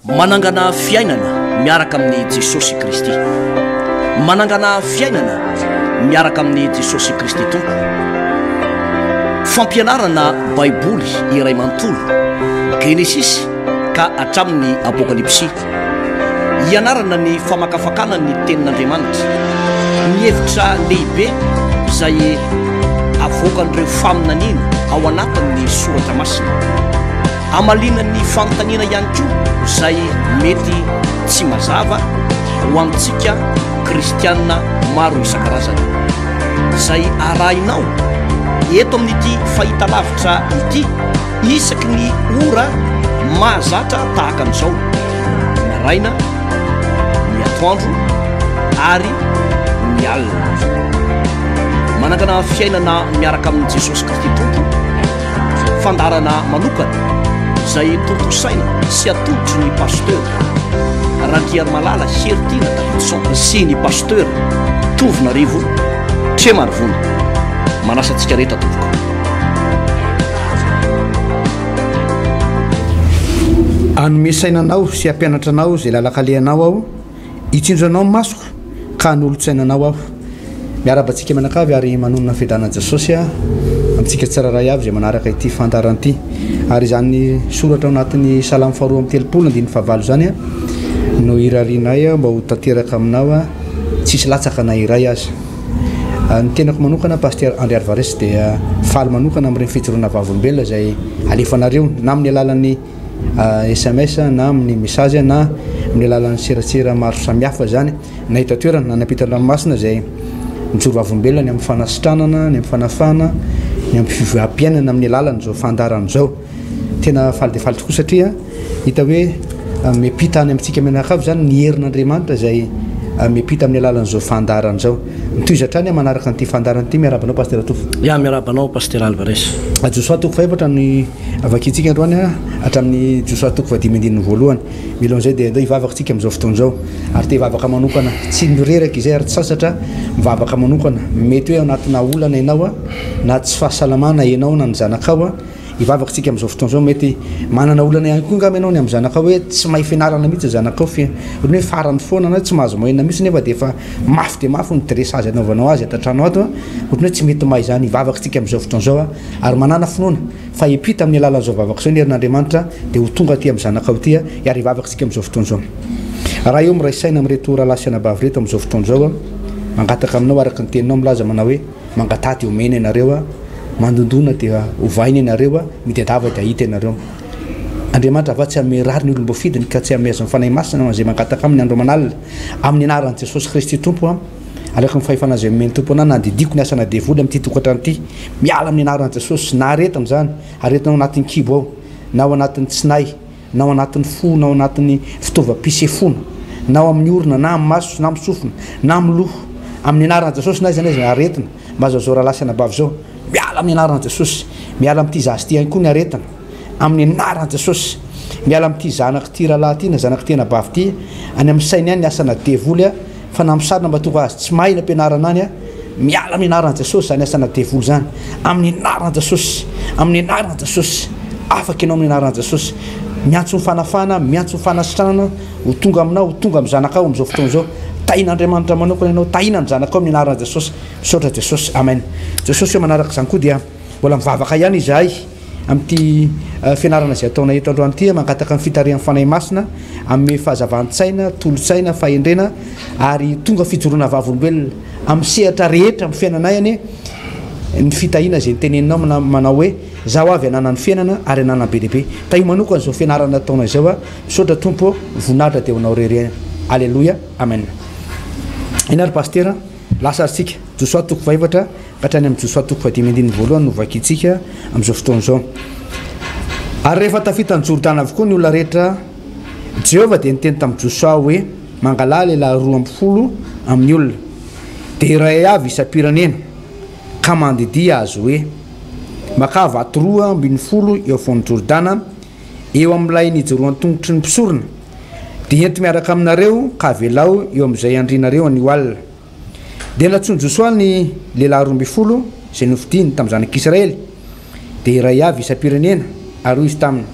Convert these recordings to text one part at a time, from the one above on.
Manangana fiainana miaraka amin'i Jesosy Kristy. Manangana fiainana miaraka amin'i Jesosy Kristy Tompo. Fampianarana Baiboly iray manontolo, Genesisy ka hatramin'ny Apokalypsy. Hianarana ny famakafakana ny Tenin'Andriamanitra, ny hevitra lehibe izay avoakan'ireo faminaniana ao anatin'ny Soratra Masina. Hamaliana ny fanontaniana ihany koa izay mety tsy mazava ho antsika kristiana maro isan-karazany. Izay arahinao eto amin'ity fahitalavitra ity isaky ny ora mahazatra tahaka an'izao, ny maraina, ny atoandro ary ny alina. Manangana fiainana miaraka amin'i Jesosy Kristy Tompo. Fandaharana manokana izay tontosaina sy atolotry ny Pasteur Randriarimalala Heritiana Davidson sy ny Pasteur Tovonarivo Tremarivony. Manasa antsika rehetra tompoko. Hanome saina anao sy hampianatra anao izay lalan-kalehanao aho. Hitsinjo anao ny masoko ka hanolo-tsaina anao aho. Miarahaba antsika mianakavy ary manonona ny fiadanan'i Jesosy amintsika tsirairay avy izay manaraka ity fandaharana ity. Ary izany soratra ao anatin'ny Salamo faharoa amby telopolo andininy fahavalo izany no irarianay mba ho tanteraka aminao tsisy latsaka na iray aza. Ny tenako manokana Pasteur André Alvarez dia faly manokana amin'ireny fijoroana vavolombelona izay alefanareo na amin'ny alalan'ny sms na amin'ny message na amin'ny alalan'ny serasera maro samihafa izany na eto an-toerana na any ampitan-dranomasina izay mijoro vavolombelona ny amin'ny fanasitranana, ny amin'ny fanafahana, ny amin'ny fivoaram-piainana amin'ny alalan'izao fandaharana izao. Tena faly dia faly tokoa satria hita hoe miampita any amintsika mianakavy izany ny herin'Andriamanitra izay miampita amin'ny alalan'izao fandaharana izao. Mitohiza hatrany manaraka an'ity fandaharana ity. Miarahaba anao Pasitera Tovo. Ya, miarahaba anao Pasitera Alvarez. Josoa toko fahefatra ny vakintsika androany hatramin'ny Josoa toko fahadimy andininy voalohany. Mialohan'izay dia andao hivavaka isika amin'izao fotoana izao. Ary te hivavaka manokana, tsy mireraka izay ary tsy sasatra mivavaka manokana. Mety hoe ao anatina olana ianao na tsy fahasalamana ianao na ny zanakao. Hivavaka isika amin'izao fotoana izao. Mety manana olana ihany koa angamba ianao ny amin'ny zanakao hoe tsy mahay fianarana mihitsy ny zanakao, ohatran'ny hoe farany foana na tsy mahazo moyenne mihitsy nefa dia efa mafy dia mafy ny dressage anaovanao azy ato an-trano ato, ohatran'ny hoe tsy mety mahay izany. Hivavaka isika amin'izao fotoana izao ary manàna finoana fa hiampita amin'ny alalan'izao vavaka izao ny herin'Andriamanitra dia ho tonga aty amin'ny zanakao ity ary hivavaka isika amin'izao fotoana izao. Raha eo miray saina amin'ireto rahalahy sy anabavy ireto amin'izao fotoana izao, mangataka aminao araka ny teninao milaza manao hoe, Mangataha dia omena ianareo, mandondona dia ovaina ianareo, mitadiava dia hahita ianareo. Andriamanitra va tsy hanome rariny olom-boafidiny ka tsy hanome azy ny Fanahy Masina ho an'izay mangataka Aminy andro aman'alina? Amin'ny anaran'i Jesosy Kristy Tompo aho, araka ny fahefana izay nomen'ny Tompo anah, nandidiako ny asana devoly amin'ity tokantrano ity. Miala amin'ny anaran'i Jesosy, na aretina izany, aretina ao anatin'ny kibo ao, na ao anatin'ny tsinay, na ao anatin'ny fo na ao anatin'ny fitaovam-pisefoana, na ao amin'ny orona na amin'ny maso na amin'ny sofina na amin'ny loha, amin'ny anaran'i Jesosy na aiza na aiza aretina, mba aza zao rahalahy sy anabavy zao, miala amin'ny anaran'i Jesosy, miala amin'ity zaza ity ihany koa ny aretina, amin'ny anaran'i Jesosy, miala amin'ity zanak'ity rahalahy ity na zanak'ity anabavy ity, any amin'ny sainy any ny asana devoly a. Fa namosarina mba tonga azy tsy mahay ny ampianarana any a, miala amin'ny anaran'i Jesosy izany asana devoly izany, amin'ny anaran'i Jesosy, amin'ny anaran'i Jesosy, afaka ianao amin'ny anaran'i Jesosy, miantso ny fanafahana, miantso ny fanasitranana ho tonga aminao, ho tonga amin'ny zanakao amin'izao fotoana izao, tahin'Andriamanitra manokana ianao, tahina ny zanakao amin'ny anaran'i Jesosy, misaotra Jesosy, amen. Jesosy ô manaraka izany koa dia mbola mivavaka ihany izahay. Amin'ity fianarana izay ataonay eto androany ity, mangataka ny fitarihan'ny Fanahy Masina hanome fahazavan-tsaina, tolo-tsaina, fahendrena ary tonga fijoroana vavolombelona amin'ny sehatra rehetra amin'ny fiainanay anie ny fitahiana izay noteneninao manao hoe, Zaho avy hanana ny fiainana ary hanana be dia be. Tahio manokana izao fianarana ataonay izao a. Misaotra Tompo ô, voninahitra dia ho Anao irery ihany. Aleloia. Amen. Eny ary Pasitera, lasa ary tsika. Josoa toko fahefatra. Hatrany amin'ny Josoa toko fahadimy andininy voalohany no vakintsika amin'izao fotoana izao. Ary rehefa tafita an'i Jordana avokoa ny olona rehetra, Jehovah dia niteny tamin'i Josoa hoe, Mangalà lehilahy 12 amin'ny olona, dia iray avy isam-pirenena, ka mandidia azy hoe, Makà vato 12 eo afovoan'i Jordana, eo amin'ilay nijoroan-tongotry ny mpisorona, dia ento miaraka aminareo ka avelao eo amin'izay andrianareo anio alina. Dia nantsoin'i Josoa ny lehilahy 12 izay nofidiny tamin'ny zanak'Israely, dia iray avy isam-pirenena, ary hoy izy taminy,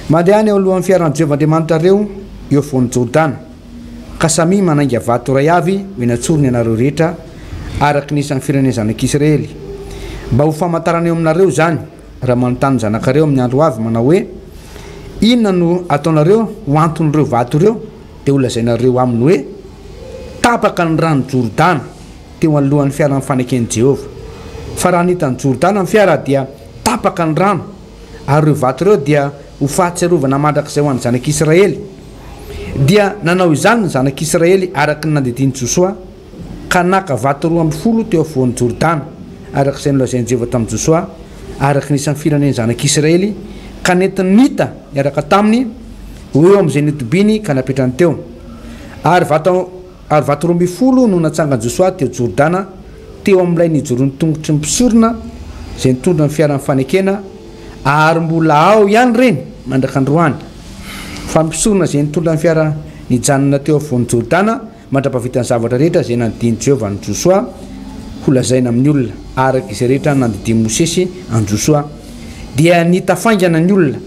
Mandehana eo alohan'ny fiaran'i Jehovah Andriamanitrareo eo afovoan'i Jordana, ka samia manainga vato iray avy ho eny an-tsorony ianareo rehetra, araka ny isan'ny firenen'ny zanak'Israely, mba ho famantarana eo aminareo izany, raha manontany ny zanakareo amin'ny andro ho avy, manao hoe, Inona no ataonareo ho anton'ireo vato ireo? Dia holazainareo aminy hoe, Tapaka ny rano Jordana teo anoloan'ny fiaran'ny faneken'i Jehovah. Fa raha nita an'i Jordana ny fiara, dia tapaka ny rano, ary ireo vato ireo dia ho fahatsiarovana mandrakizay ho an'ny zanak'Israely. Dia nanao izany ny zanak'Israely araka ny nandidian'i Josoa, ka naka vato 12 teo afovoan'i Jordana, araka izay nolazain'i Jehovah tamin'i Josoa, araka ny isan'ny firenen'ny zanak'Israely, ka nentiny nita niaraka taminy ho eo amin'izay nitobiany ka napetrany teo. Ary vato ary vato 12 no natsangan'i Josoa teo Jordana, teo amin'ilay nijoroan'ny tongotry ny mpisorona izay nitondra ny fiaran'ny fanekena, ary mbola ao ihany ireny mandraka androany. Fa ny mpisorona izay nitondra ny fiara nijanona teo afovoan'i Jordana mandra-pahavita ny zavatra rehetra izay nandidian'i Jehovah an'i Josoa holazaina amin'ny olona, araka izay rehetra nandidian'i Mosesy an'i Josoa. Dia nita faingana ny olona.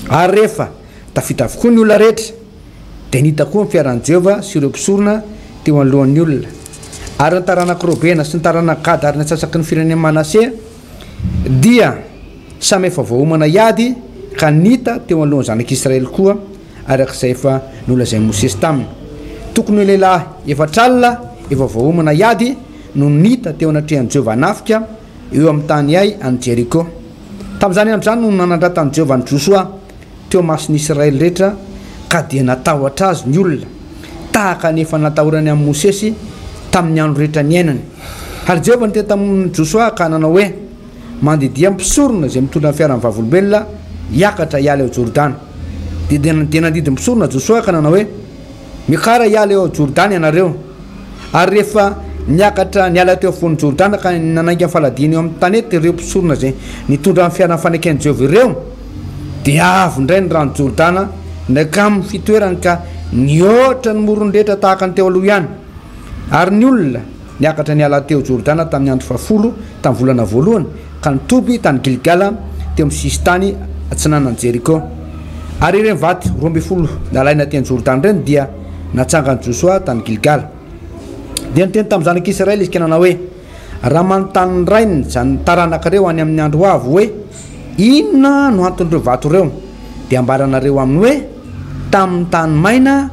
Ary rehefa tafita avokoa ny olona rehetra, dia nita koa ny fiaran'i Jehovah sy ireo mpisorona teo anoloan'ny olona. Ary ny taranak'i Robena sy ny taranak'i Gada ary ny antsasaky ny firenen'i Manase dia samy efa voaomana hiady ka nita teo anoloan'ny zanak'Israely koa, araka izay efa nolazain'i Mosesy taminy. Tokony ho lehilahy 40 efa voaomana hiady no nita teo anatrehan'i Jehovah hanafika eo amin'ny tany Ay any Jeriko. Tamin'izany andro izany no nanandratan'i Jehovah an'i Josoa teo imason'ny Israely rehetra, ka dia natahotra azy ny olona, tahaka ny efa natahorany an'i Mosesy tamin'ny andro rehetra niainany. Ary Jehovah niteny tamin'i Josoa ka nanao hoe, Mandidia mpisorona izay mitondra ny fiaran'ny Vavolombelona hiakatra hiala eo Jordana. Dia dia nandidy mpisorona Josoa ka nanao hoe, Miakara hiala eo Jordana ianareo. Ary rehefa niakatra niala teo afovoan'i Jordana ka nanainga ny faladiany eo amin'ny tanety ireo mpisorona izay nitondra ny fiaran'ny faneken'i Jehovah ireo, dia avy indray ny rano Jordana nankamy fitoerany ka nihoatra ny morony rehetra tahaka ny teo aloha ihany. Ary ny olona niakatra niala teo Jordana tamin'ny andro fahafolo tamin'ny volana voalohany, ka nitoby tany Gilgala teo amin'ny sisin-tany atsinanan'i Jeriko. Ary ireny vato 12 nalaina teny Jordana ireny dia natsangan'i Josoa tany Gilgala. Dia niteny tamin'ny zanak'Israely izy ka nanao hoe, Raha manontany ny rainy ny taranakareo any amin'ny andro ho avy hoe, Inona no anton'ireo vato ireo? Dia ambaranareo aminy hoe, Tamin'ny tany maina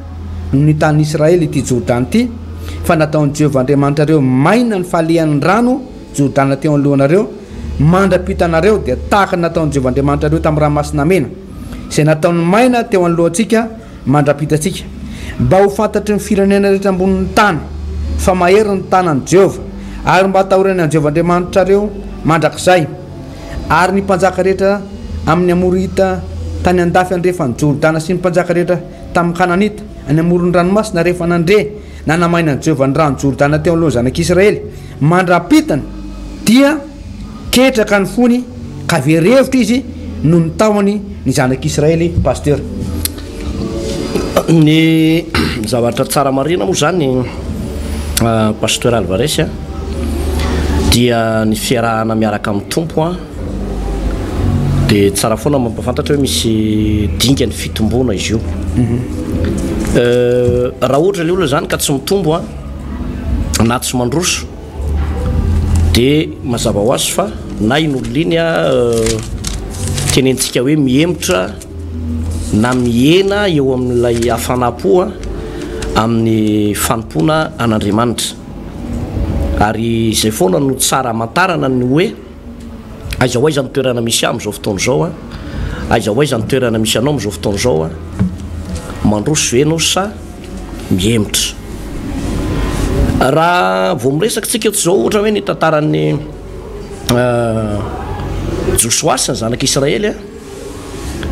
no nitan'ny Israely ity Jordana ity, fa nataon'i Jehovah Andriamanitrareo maina ny falehan'ny rano Jordana teo anoloanareo, mandra-pitanareo, dia tahaka ny nataon'i Jehovah Andriamanitrareo tamin'ny Ranomasina Mena, izay nataony maina teo anoloantsika mandra-pitantsika, mba ho fantatry ny firenena rehetra ambonin'ny tany fa mahery ny tanan'i Jehovah, ary mba hatahorany an'i Jehovah Andriamanitrareo mandrakizay. Ary ny mpanjaka rehetra amin'ny Amorita tany an-dafy andrefan'i Jordana sy ny mpanjaka rehetra tamin'ny Kananita any amoron'ny ranomasina rehefa nandre nanamaina an'i Jehovah ny rano Jordana teo anoloan'ny zanak'Israely mandra-pitany, dia ketraka ny fony ka very hevitra izy noho ny tahony ny zanak'Israely. Pasteur. Ny zavatra tsara marihina moa izany Pasteur Alvarez a, dia ny fiarahana miaraka amin'ny Tompo a, dia tsara foana mampahafantatra hoe misy dingany fitomboana izy io. Raha ohatra ilay olona izany ka tsy mitombo a, na tsy mandroso dia mazava ho azy fa na iny olona iny a tenentsika hoe mihemotra na mihena eo amin'ilay hafanam-po amin'ny fanompoana an'Andriamanitra. Ary izay foana no tsara hamantarana ny hoe aiza ho aiza ny toerana misy ahy amin'izao fotoana izao a, aiza ho aiza ny toerana misy anao amin'izao fotoana izao a, mandroso ve ianao sa mihemotra. Raha vao miresaka tsika eto izao ohatra hoe ny tantaran'ny Josoa sy ny zanak'Israely a,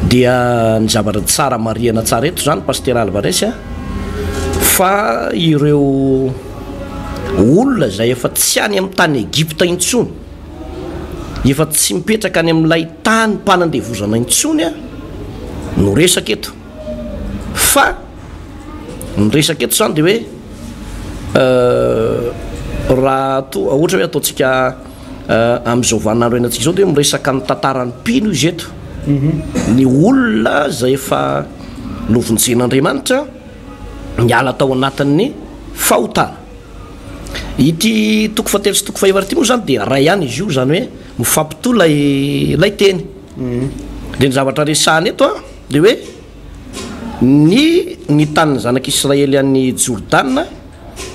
dia ny zavatra tsara marihana tsara eto izany Pasitera Alvarez a, fa ireo olona izay efa tsy any amin'ny tany Egypta intsony, efa tsy mipetraka any amin'ilay tany mpanandevozana intsony a, no resaka eto. Fa ny resaka eto izany dia hoe raha toa ohatra hoe ataontsika amin'izao vaninandro iainantsika izao dia miresaka ny tantaran'ny mpino izy eto. Ny olona izay efa novonjen'Andriamanitra niala tao anatin'ny fahotana. Ity toko fahatelo sy toko fahefatra ity moa izany dia iray ihany izy io, izany hoe mifampitohy ilay ilay teny. Dia ny zavatra resahana eto an, dia hoe ny ny tanin'ny zanak'Israely any Jordana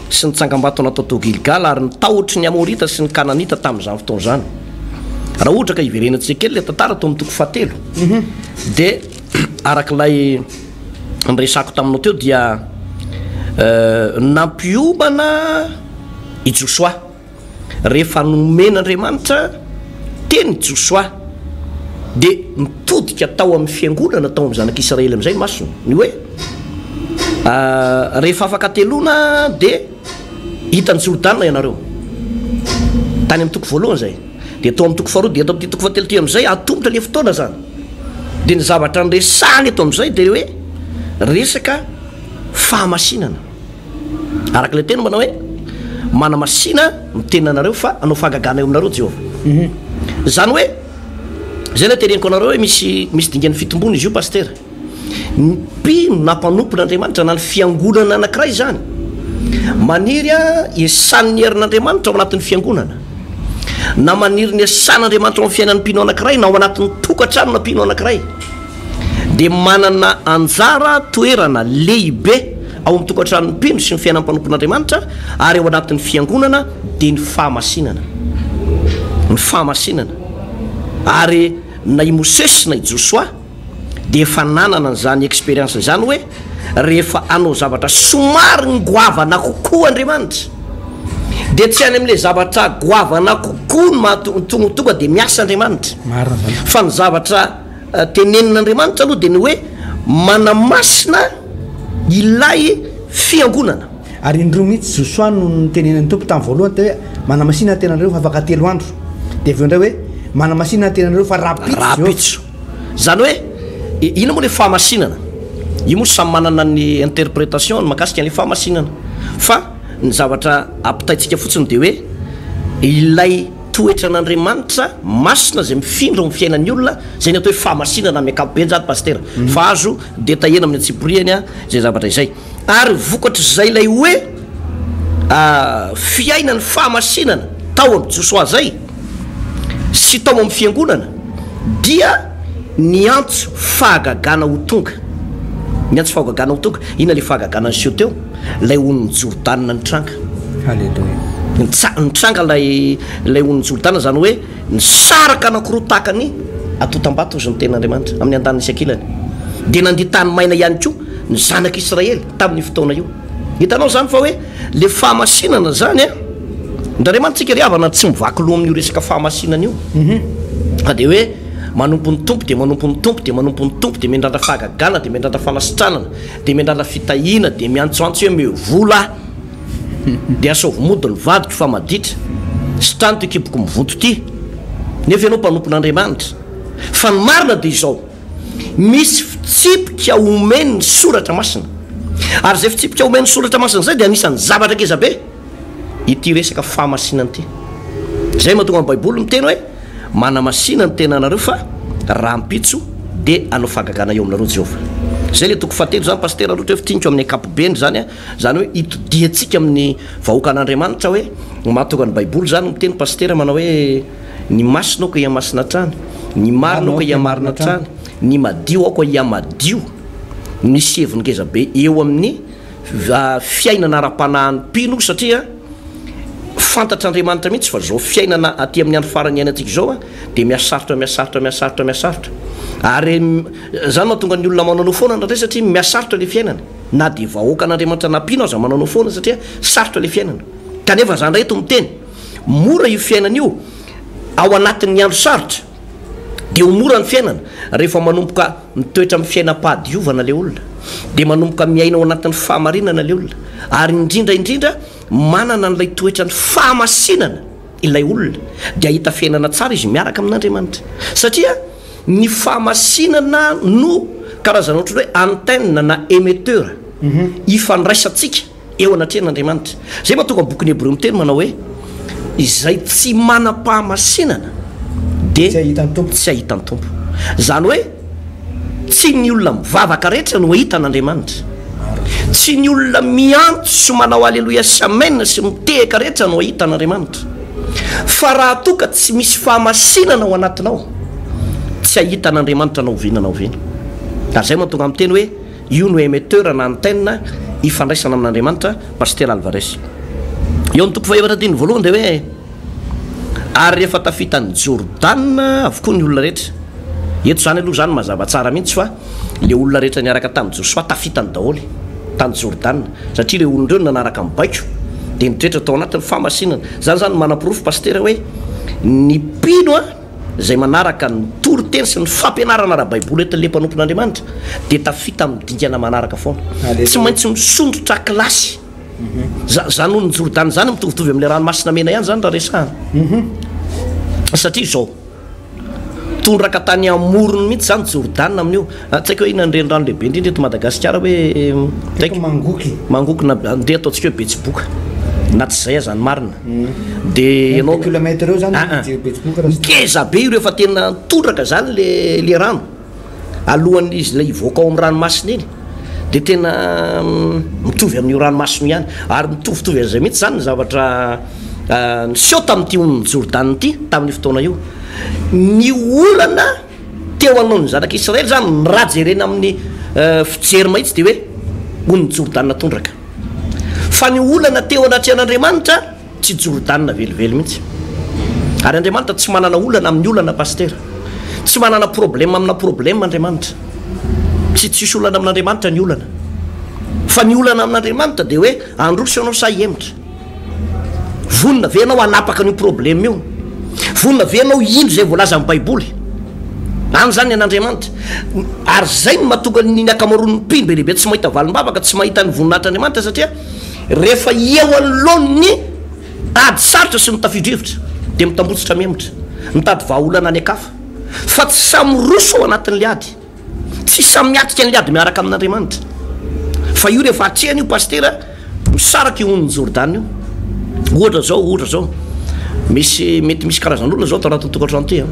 sy ny tsangambato natao tao Gilgala ary ny tahotry ny Amorita sy ny Kananita tamin'izany fotoana izany. Raha ohatra ka hiverenantsika kely ilay tantara tao amin'ny toko fahatelo, dia araka ilay niresahako taminao teo dia nampiomana i Josoa. Rehefa nomen'Andriamanitra teny Josoa, dia nitodika tao amin'ny fiangonana tao amin'ny zanak'Israely amin'izay ny masony, ny hoe, Rehefa afaka hateloana dia hitan'i Jordana ianareo. Tany amin'ny toko voalohany izay. Dia tao amin'ny toko faharoa, dia eto amin'ity toko fahatelo ity amin'izay, atomotra ilay fotoana izany. Dia ny zavatra niresahana eto amin'izay dia hoe resaka fahamasinana. Araka ilay teny manao hoe, Manamasina ny tenanareo fa hanao fahagagana eo aminareo Jehovah. Izany hoe, izay ilay teneniko anareo hoe misy misy dingan'ny fitomboana izy io Pasitera. Ny mpino na mpanompon'Andriamanitra na ny fiangonana anankiray izany, maniry hiasan'ny herin'Andriamanitra ao anatin'ny fiangonana, na maniry ny hiasan'Andriamanitra ao amin'ny fiainan'ny mpino anankiray na ao anatin'ny tokantranona mpino anankiray. dia manana anjara toerana lehibe ao amin'ny tokantranon'ny mpino sy ny fiainan'ny mpanompon'Andriamanitra ary ao anatin'ny fiangonana dia ny fahamasinana. Ny fahamasinana. Ary na i Mosesy na i Josoa dia efa nanana an'izany expérience izany hoe rehefa hanao zavatra somary goavana kokoa Andriamanitra dia tsy any amin'ilay zavatra goavana kokoa no mahatonga tonga dia miasa Andriamanitra fa ny zavatra Tenenin'Andriamanitra aloha dia ny hoe manamasina ilay fiangonana. Ary indroa mihitsy Josoa no notenenin'ny Tompo tamin'ny voalohany teo hoe manamasina ny tenanareo fa afaka telo andro. Dia avy eo indray hoe manamasina ny tenanareo fa rahampitso Jehovah. Rahampitso. Izany hoe inona moa ilay fahamasinana? Io moa samy manana ny interprétation-ny mahakasika an'ilay fahamasinana. Fa ny zavatra ampitaintsika fotsiny dia hoe ilay. Toetran'Andriamanitra masina izay mifindra ao amin'ny fiainan'ny olona, izay ny atao hoe fahamasinana amin'ny ankapobeny izany Pasitera, fa azo detaillena amin'ny antsipiriany izay zavatra izay. Ary vokatr'izay ilay hoe fiainan'ny fahamasinana tao amin'i Josoa izay sy tao amin'ny fiangonana dia niantso fahagagana ho tonga. Niantso fahagagana ho tonga. Inona ilay fahagagana niseho teo? Ilay onin'i Jordana nitranga. Haleloia. Nitsa, nitranga ilay, ilay onin'i Jordana, izany hoe nisaraka anankiroa tahaka ny atotam-bato hozy ny tenin'Andriamanitra, amin'ny andaniny sy ankilany. Dia nandia tany maina ihany koa ny zanak'Israely tamin'io fotoana io. Hitanao izany fa hoe ilay fahamasinana izany an, indraindray mantsy tsika ry havana tsy mivaky loha amin'io resaka fahamasinana io. Fa dia hoe manompo ny Tompo dia manompo ny Tompo dia manompo ny Tompo dia miandrandra fahagagana dia miandrandra fanasitranana. Dia miandrandra fitahiana, dia miantsoantso hoe omeo vola aho, dia asaovy mody ny vadiko fa maditra, sitrano ity kiboko mivonto ity, nefa ianao mpanompon'Andriamanitra. Fa ny marina dia izao, misy fitsipika omen'ny Soratra Masina, ary izay fitsipika omen'ny Soratra Masina izay dia anisan'ny zavatra ngeza be ity resaka fahamasinana ity. Izay no mahatonga ny Baiboly miteny hoe, Manamasina ny tenanareo fa rahampitso dia hanao fahagagana eo aminareo Jehovah. Izay ilay toko fahatelo izany Pasitera Lotra hoe fintiniko amin'ny ankapobeny izany an, izany hoe itodihantsika amin'ny vahoakan'Andriamanitra hoe mahatonga ny Baiboly izany miteny Pasitera manao hoe ny masina aoka hihamasina hatrany, ny marina aoka hihamarina hatrany, ny madio aoka hihamadio. Misy heviny ngeza be eo amin'ny fiainana ara-panahin'ny mpino satria fantatr'Andriamanitra mihitsy fa izao fiainana aty amin'ny andro farany iainantsika izao dia mihasarotra mihasarotra mihasarotra mihasarotra ary izany mahatonga ny olona manaonao foana indraindray satria mihasarotra ilay fiainana na dia vahoakan'Andriamanitra na mpino aza manaonao foana satria sarotra ilay fiainana kanefa za indray eto miteny mora io fiainana io ao anatin'ny andro sarotra dia ho mora ny fiainana rehefa manomboka mitoetra amin'ny fiainam-pahadiovana ilay olona, dia manomboka miaina ao anatin'ny fahamarinana ilay olona, ary indrindra indrindra manana an'ilay toetran'ny fahamasinana ilay olona, dia hahita fiainana tsara izy miaraka amin'Andriamanitra. Satria ny fahamasinana no karazana ohatran'ny hoe antenne na émetteur ifandraisantsika. eo anatrehan'Andriamanitra. Izay mahatonga ny bokin'ny Hebreo miteny manao hoe, Izay tsy manam-pahamasinana dia Tsy hahita ny Tompo. tsy hahita ny Tompo. Izany hoe tsy ny olona mivavaka rehetra no hahita an'Andriamanitra. Tsy ny olona miantso sy manao aleloia sy amen sy mitehaka rehetra no hahita an'Andriamanitra. Fa raha toa ka tsy misy fahamasinana ao anatinao, tsy hahita an'Andriamanitra na oviana na oviana. Ary izay mahatonga ahy miteny hoe io no émetteur na antenne ifandraisana amin'Andriamanitra, Pasitera Alvarez. Eo amin'ny toko fahefatra andininy voalohany dia hoe. Ary rehefa tafita an'i Jordana avokoa ny olona rehetra, eto izany aloha izany mazava tsara mihitsy fa ilay olona rehetra niaraka tamin'i Josoa tafitany daholo tany Jordana, satria ireo olona ireo no nanaraka ny baiko, dia nitoetra tao anatin'ny fahamasinana. Izany izany no manaporofo Pasitera hoe ny mpino izay manaraka ny toriteny sy ny fampianarana ara-baiboly entin'ilay mpanompon'Andriamanitra dia tafita amin'ny dingana manaraka foana. Tsy maintsy misondrotra kilasy. Zany onin'i Jordana zany mitovitovy amin'ilay ranomasina mena ihany zany raha resahana. Satria izao, tondraka tany amorony mihitsy zany Jordana amin'io. Ah, tsy haiko hoe inona ny renirano lehibe indrindra eto Madagasikara hoe tsy haiko. Mangoky. Mangoky na andeha ataontsika hoe Betsiboka. Na tsy izay aza ny marina. Dia ianao. Kilomètre eo zany Ah, ah. Betsiboka raha tsy. Ngeza be ireo efa tena tondraka zany le le rano. Alohan'izy ilay hivoaka ao amin'ny ranomasina iny dia tena mitovy amin'io ranomasina io ihany. Ary mitovitovy an'izay mihitsy izany ny zavatra niseho tamin'ity onin'i Jordana ity tamin'io fotoana io. Ny olana teo anoloan'ny zanak'Israely izany, raha jerena amin'ny fijery mahitsy dia hoe onin'i Jordana tondraka. Fa ny olana teo anatrehan'Andriamanitra, Tsy Jordana velively mihitsy. Ary Andriamanitra tsy manana olana amin'ny olana Pasitera. Tsy manana problème amina problème Andriamanitra. Tsy tsisy olana amin'Andriamanitra ny olana. Fa ny olana amin'Andriamanitra dia hoe handroso ianao sa hihemotra. Vonona ve ianao hanapaka an'io problème io? Vonona ve ianao hino izay voalazan'ny Baiboly? Any izany ny an'Andriamanitra. Ary izay no mahatonga ny ankamaroan'ny mpino be dia be tsy mahita valim-bavaka, tsy mahita ny voninahitr'Andriamanitra satria Rehefa eo anoloan'ny ady sarotra sy ny tafio-drivotra dia mitambotsitra mihemotra, mitady vahaolana any an-kafa, fa tsy samy miroso ao anatin'ilay ady, tsy samy miatrika an'ilay ady miaraka amin'Andriamanitra. Fa io rehefa atrehana io pasitera, misaraka io onin'i Jordana io. Ohatra zao, ohatra zao, misy, mety misy karazan'olona zao ato anatin'ny tokantrano ity an.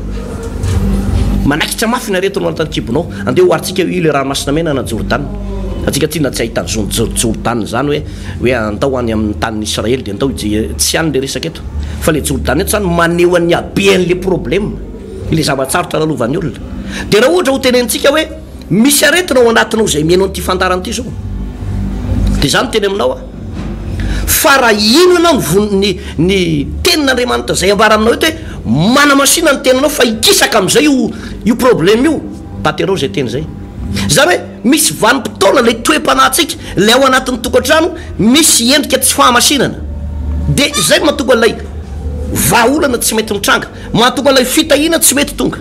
Manaikitra mafy ny aretina ao anatin'ny kibonao. Andeha oharintsika io ilay ranomasina mena na Jordana. Antsika aty na tsy ahita an'izony Jordana izany hoe hoe andao any amin'ny tanin'i Israely dia andao hijery, tsy any ilay resaka eto. Fa ilay Jordana eto izany maneho an'ny habean'ilay problème, ilay zava-tsarotra lalovan'ny olona. Dia raha ohatra ho tenenintsika hoe misy aretina ao anatinao izay mihaino an'ity fandaharana ity izao, dia izaho miteny aminao aho, Fa raha hino ianao ny von ny ny tenin'Andriamanitra izay ambara aminao eto hoe manamasina ny tenanao fa hikisaka amin'izay io io problème io, tanterao izay teny izay. Izany hoe misy vanim-potoana ilay toe-panahintsika, ilay ao anatin'ny tokantrano misy endrika tsy fahamasinana. Dia izay no mahatonga ilay vahaolana tsy mety mitranga, mahatonga ilay fitahiana tsy mety tonga.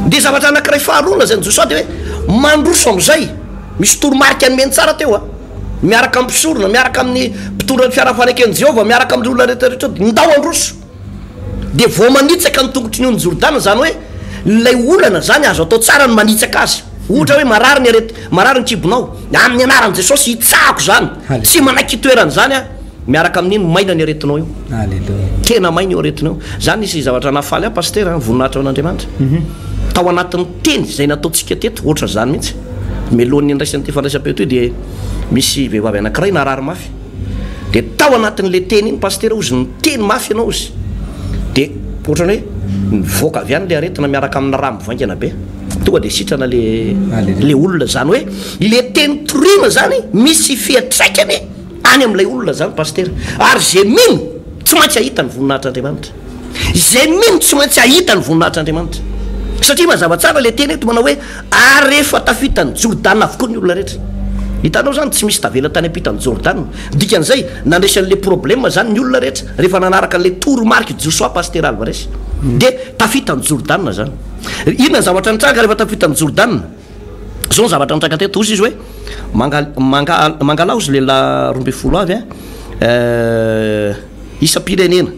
Dia zavatra anankiray faharoa lazain'i Josoa dia hoe mandroso amin'izay, misy toromarika nomeny tsara teo a. Miaraka amin'ny mpisorona, miaraka amin'ny mpitondra ny fiara faneken'i Jehovah, miaraka amin'ireo olona rehetra rehetra eo, ndao handroso. Dia vao manitsaka ny tongotry ny onin'i Jordana, izany hoe ilay olana izany azo atao tsara ny manitsaka azy. Ohatra hoe marary ny areti, marary ny kibonao, amin'ny anaran'i Jesosy hitsahako izany, tsy manaiky hitoeran'izany aho. Miaraka amin'iny maina ny aretinao io. Alléluia. Tena maina io aretina io. Zany nisy zavatra nahafaly ahy Pasitera an, voninahitra ho an'Andriamanitra. Tao anatin'ny teny izay nataontsika teto, ohatran'izany mihitsy. Mialohan'ny handraisana ity fandraisam-peo ity dia misy vehivavy anankiray narary mafy. Dia tao anatin'ilay teny iny Pasitera hozy niteny mafy ianao hozy. Dia ohatran'ny hoe nivoaka avy any ilay aretina miaraka amina rà mivaingana be. Tonga dia sitrana le le olona. Izany hoe ilay teny toriana izany misy fiantraikany Any amin'ilay olona izany Pasitera. Ary izay mino tsy maintsy hahita ny voninahitr'Andriamanitra. Izay mino tsy maintsy hahita ny voninahitr'Andriamanitra. Satria mazava tsara ilay teny eto manao hoe ary rehefa tafita an'i Jordana avokoa ny olona rehetra. Hitanao izany tsy misy tavela tany ampitan'i Jordana. Dikan'izay nandresy an'ilay problème izany ny olona rehetra rehefa nanaraka an'ilay toromarik'i Josoa Pasitera Alvarez. Dia tafita an'i Jordana izany. Inona ny zavatra nitranga rehefa tafita an'i Jordana? Zao ny zavatra nitranga teto, hozy izy hoe, manga, manga, mangalà hozy lehilahy 12 avy an, eh, isam-pirenena.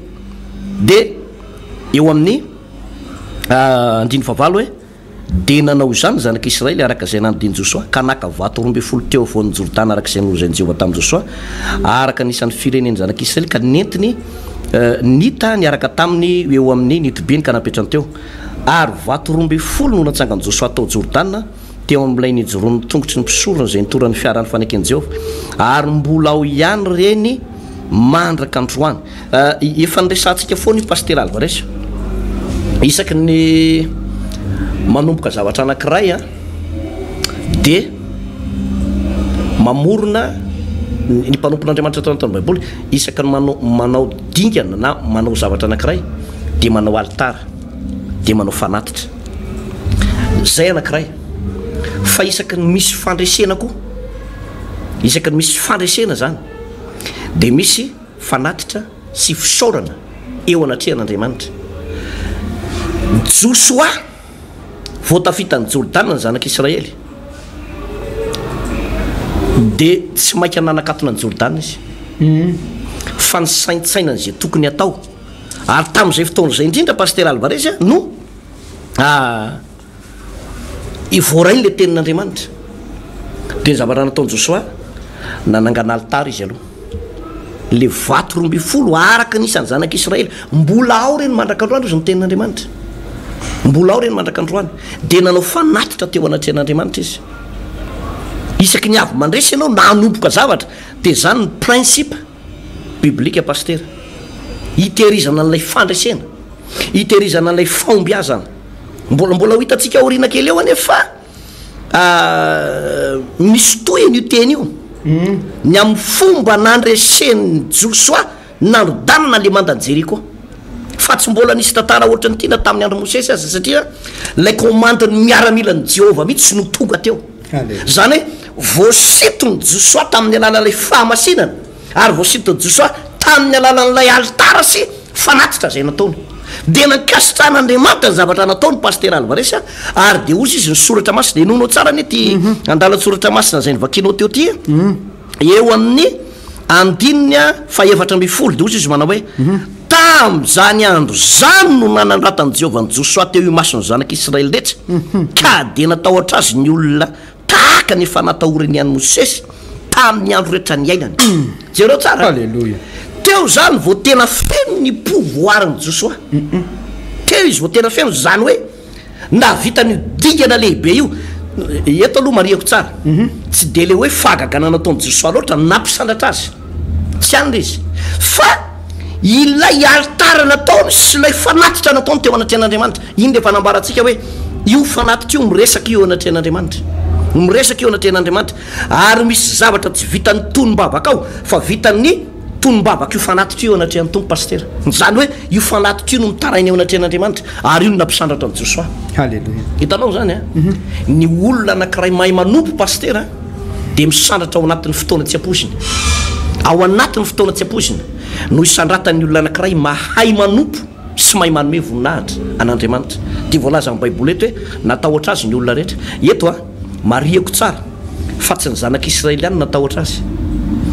Dia eo amin'ny andininy fahavalo hoe, dia nanao izany ny zanak'Israely araka izay nandidian'i Josoa, ka naka vato 12 teo afovoan'i Jordana araka izay nolazain'i Jehovah tamin'i Josoa, araka ny isan'ny firenen'ny zanak'Israely, ka nentiny nita niaraka taminy eo amin'ny nitobiany ka napetrany teo. Ary vato 12 no natsangan'i Josoa tao Jordana, teo amin'ilay nijoroan'ny tongotry ny mpisorona izay nitoran'ny fiaran'ny faneken'i Jehovah, ary mbola ao ihany ireny mandraka androany. Efa niresahantsika foana io Pasitera Alvarez. Isaky ny manomboka zavatra anankiray dia mamorona ny mpanompon'Andriamanitra tao anatin'ny Baiboly, isaky ny manao dingana na manao zavatra anankiray dia manao alitara, dia manao fanatitra. Izay anankiray. Fa isaky ny misy fandresena koa, isaky ny misy fandresena izany, dia misy fanatitra sy fisaorana eo anatrehan'Andriamanitra. Josoa vao tafita an'i Jordana ny zanak'Israely, dia tsy mainka nanakatona an'i Jordana izy, fa nisaintsaina an'izay tokony hatao. Ary tamin'izay fotoana izay indrindra, Pasitera Alvarez, no voarainy ilay tenin'Andriamanitra. Dia ny zavatra nataon'i Josoa, nanangana alitara izy aloha. Ilay vato 12 araka ny isan'ny zanak'Israely. Mbola ao ireny mandrak'androany hozy ny tenin'Andriamanitra. Mbola ao ireny mandrak'androany. Dia nanao fanatitra teo anatrehan'Andriamanitra izy. Isaky ny avy mandresy ianao na hanomboka zavatra, dia izany ny principe biblika Pasitera. Hitehirizana an'ilay fandresena. Hitehirizana an'ilay fahombiazana. Mbola mbola ho hitantsika aoriana kely eo anefa fa misy tohiny io teny io. Ny amin'ny fomba nandresen'i Josoa nandrodanana ilay mandan'i Jeriko. Fa tsy mbola nisy tantara ohatran'ity na tamin'ny andron'i Mosesy aza satria ilay komandin'ny miaramilan'i Jehovah mihitsy no tonga teo. Izany hoe voasinton'i Josoa tamin'ny alalan'ilay fahamasinana ary voasinton'i Josoa tamin'ny alalan'ilay alitara sy fanatitra izay nataony. Dia nankasitrahan'Andriamanitra ny zavatra nataony Pasitera Alvarez ary dia hozy izy ny soratra masina. Henoinao tsara anie ity andalan-tsoratra masina izay novakianao teo ity. Eo amin'ny andininy faha-14 dia hozy izy manao hoe, Tamin'izany andro izany no nanandratan'i Jehovah an'i Josoa teo imason'ny zanak'Israely rehetra, ka dia natahotra azy ny olona tahaka ny efa natahorany an'i Mosesy tamin'ny andro rehetra niainany. Jereo tsara. Aleloia. Teo izany vao tena feno ny pouvoir-n'i Josoa. Teo izy vao tena feno, izany hoe Nahavita an'io dingana lehibe io. Eto aloha marihako tsara, tsy dia ilay hoe fahagagana nataon'i Josoa loatra no nampisandratra azy, tsy any ilay izy, fa ilay alitara nataony sy ilay fanatitra nataony teo anatrehan'Andriamanitra. Iny ilay efa nambarantsika hoe io fanatitra io miresaka io eo anatrehan'Andriamanitra, miresaka io anatrehan'Andriamanitra, ary misy zavatra tsy vitan'ny tonom-bavaka ao fa vitan'ny Tonom-bavaka io fanatitra io eo anatrehan'ny Tompo Pasitera. Izany hoe io fanatitra io no mitaraina eo anatrehan'Andriamanitra ary io no nampisandratra an'i Josoa. Haleloia. Hitanao izany an? Ny olona anankiray mahay manompo Pasitera dia misandratra ao anatin'ny fotoana tsy ampoizina. Ao anatin'ny fotoana tsy ampoizina no isandratan'ny olona anankiray mahay manompo sy mahay manome voninahitra an'Andriamanitra. Dia voalazan'ny Baiboly eto hoe natahotra azy ny olona rehetra. Eto an, marihiko tsara fa tsy ny zanak'Israely ihany no natahotra azy,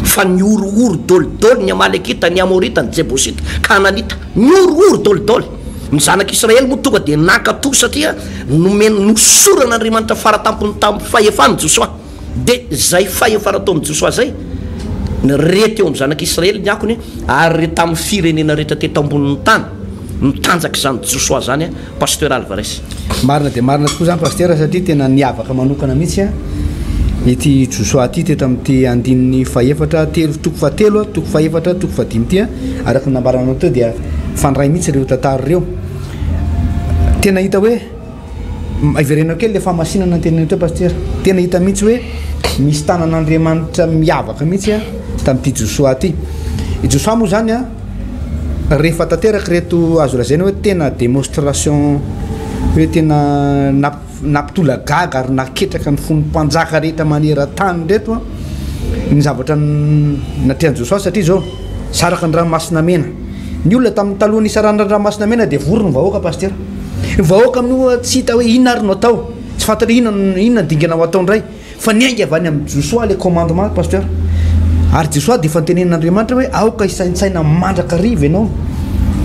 fa nihorohoro dolidoly ny Amalekita, ny Amorita, ny Jebosita, Kananita. Nihorohoro dolidoly. Ny zanak'Israely moa tonga dia nankatò satria nomena, nosoran'Andriamanitra faratampony tamin'ny fahefany Josoa. Dia izay fahefana nataon'i Josoa izay, re teo amin'ny zanak'Israely ny akony, ary re tamin'ny firenena rehetra teto ambonin'ny tany ny tanjak'izany Josoa izany. Pasteur Alvarez. Marina dia marina tokoa izany Pasitera satria tena niavaka manokana mihitsy ity Josoa ity teto amin'ity andininy fahefatra telo toko fahatelo toko fahefatra toko fahadimy ity araka ny nambaranao teo dia fandray mihitsy ireo tantara ireo. Tena hita hoe iverenao kely le fahamasinana ny teo Pasitera. Tena hita mihitsy hoe misy tanan'Andriamanitra miavaka mihitsy tamin'ity Josoa ity. I Josoa moa izany a Rehefa tanteraka ireto azo lazaina hoe tena démonstration hoe tena nampitolagaga ary naketraka ny fon'ny mpanjaka rehetra maneran-tany ireto an, ny zavatra natrehan'i Josoa satria izao saraka ny ranomasina mena. Ny olona tamin'ny taloha nisarahana ny ranomasina mena dia vory ny vahoaka pasitera. Ny vahoaka amin'io tsy hita hoe inona ary no atao, tsy fantatra hoe inona inona ny dingana ho atao indray. Fa niainga avy any amin'i Josoa ilay commandement, Pasteur. Ary Josoa dia efa notenenin'Andriamanitra hoe aoka hisaintsaina mandrakariva ianao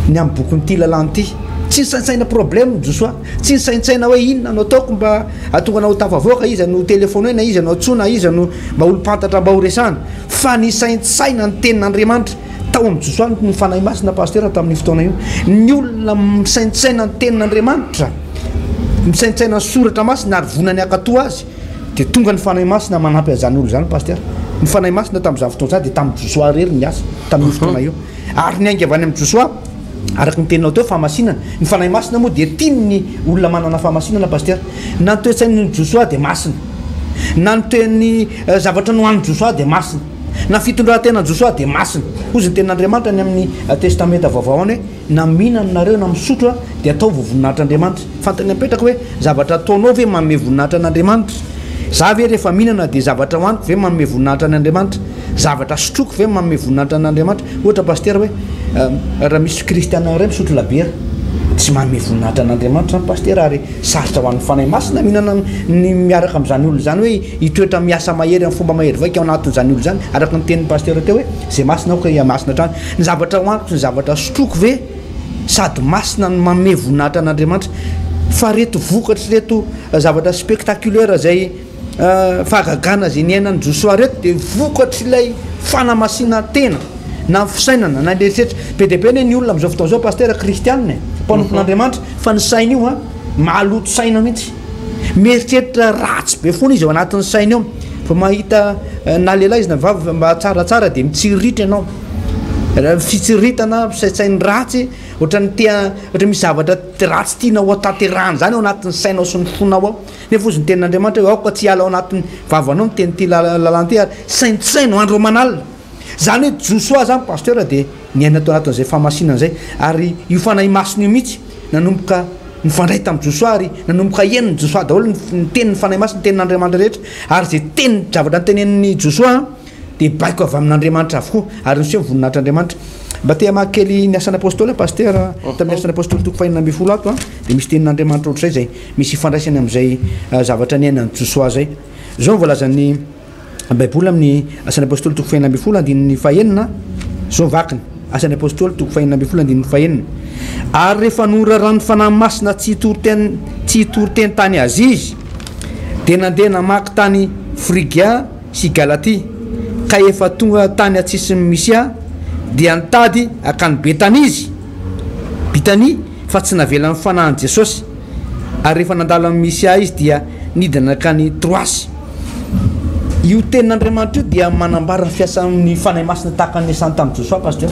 ny amin'ny bokin'ity lalàna ity. Tsy nisaintsaina problème Josoa. Tsy nisaintsaina hoe inona no ataoko mba hahatonga anao ho tafavoaka, iza no telephone-na, iza no antsoina, iza no mba olom-pantatra mba horesahana. Fa nisaintsaina ny tenin'Andriamanitra. Tao amin'i Josoa ny Fanahy Masina, Pasteur, tamin'io fotoana io. Ny olona misaintsaina ny tenin'Andriamanitra. misaintsaina ny soratra masina ary vonona ny hankatò azy, dia tonga ny Fanahy Masina manampy an'izany olona izany Pasteur. Ny Fanahy Masina tamin'izany fotoana izany dia tamin'i Josoa irery ny asa tamin'io fotoana io. Ary niainga avy any amin'i Josoa, araka ny teninao teo, fahamasinana. Ny Fanahy Masina moa dia tiany ny olona manana fahamasinana Pasteur. Na ny toe-tsain'i Josoa dia masina. Na ny toe-ny zavatra nohanin'i Josoa dia masina. Na ny fitondran-tenan'i Josoa dia masina. Hozy ny tenin'Andriamanitra any amin'ny Testamenta Vaovao any hoe, Na mihinana nareo na misotro dia ataovy ho voninahitr'Andriamanitra. Fantany apetraka hoe zavatra ataonao ve manome voninahitra an'Andriamanitra? Za ve rehefa mihinana dia zavatra hohaniko ve manome voninahitra an'Andriamanitra? Zavatra sotroiko ve manome voninahitra an'Andriamanitra? Ohatra pasitera hoe raha misy kristiana iray misotro labiera tsy manome voninahitra an'Andriamanitra zany pasitera ary sarotra ho an'ny Fanahy Masina mihinana ny miaraka amin'izany olona izany hoe hitoetra miasa mahery amin'ny fomba mahery vaika ao anatin'izany olona izany araka ny tenin'ny pasitera teo hoe izay masina aoka hihamasina hatrany. Ny zavatra hohaniko sy ny zavatra sotroiko ve sady masina no manome voninahitra an'Andriamanitra? Fa reto vokatry reto zavatra spectaculaire izay fahagagana izay niainan'i Josoa reto dia vokatr'ilay fanamasinan-tena na ny fisainana na ny eritreritra. Be dia be anie ny olona amin'izao fotoana izao pasitera kristianina e, mpanompon'Andriamanitra fa ny sainy io an maloto saina mihitsy. Mieritreritra ratsy be foana izy ao anatin'ny sainy ao. Vao mahita na lehilahy izy na vavy mba tsaratsara dia mitsiriritra ianao. Raha fitsiritana, fisaintsain'ny ratsy, ohatran'ny te ohatran'ny misy zavatra ratsy tianao ho tanterahana izany ao anatin'ny sainao sy ny fonao ao. Nefa hozy ny tenin'Andriamanitra hoe aoka tsy hiala ao anatin'ny vavanao ny tenin'ity lalàna ity ary saintsaino andro aman'alina. Izany hoe Josoa izany pasteur dia niaina tao anatin'izay fahamasinana izay ary io Fanahy Masina io mihitsy nanomboka nifandray tamin'i Josoa ary nanomboka henon'i Josoa daholo ny tenin'ny Fanahy Masina, ny tenin'Andriamanitra rehetra ary izay teny zavatra notenenin'i Josoa dia baiko avy amin'Andriamanitra avokoa ary niseho ny voninahitr'Andriamanitra. Mba te hamaky kely ny Asan'ny Apôstôly aho Pasteur, tamin'ny Asan'ny Apôstôly toko fahenina ambin'ny folo ato dia misy tenin'Andriamanitra ohatr'izay izay misy ifandraisany amin'izay zavatra niainan'i Josoa izay. Izao no voalazan'ny Baiboly amin'ny Asan'ny Apôstôly toko fahenina ambin'ny folo andininy fahenina, izao ny vakiny, Asan'ny Apôstôly toko fahenina ambin'ny folo andininy fahenina. Ary rehefa noraran'ny Fanahy Masina tsy hitory teny tsy hitory teny tany Azia izy, dia nandeha namaky tany Frygia sy Galatia, ka efa tonga tany atsisin'i Mysia, dia nitady hankany Betania izy, Bitania, fa tsy navelan'ny Fanahin'i Jesosy. Ary rehefa nandalo an'i Mysia izy dia nidina nankany Troasy. Io tenin'Andriamanitra io dia manambara ny fiasan'ny Fanahy Masina tahaka ny niasany tamin'i Josoa, Pasteur.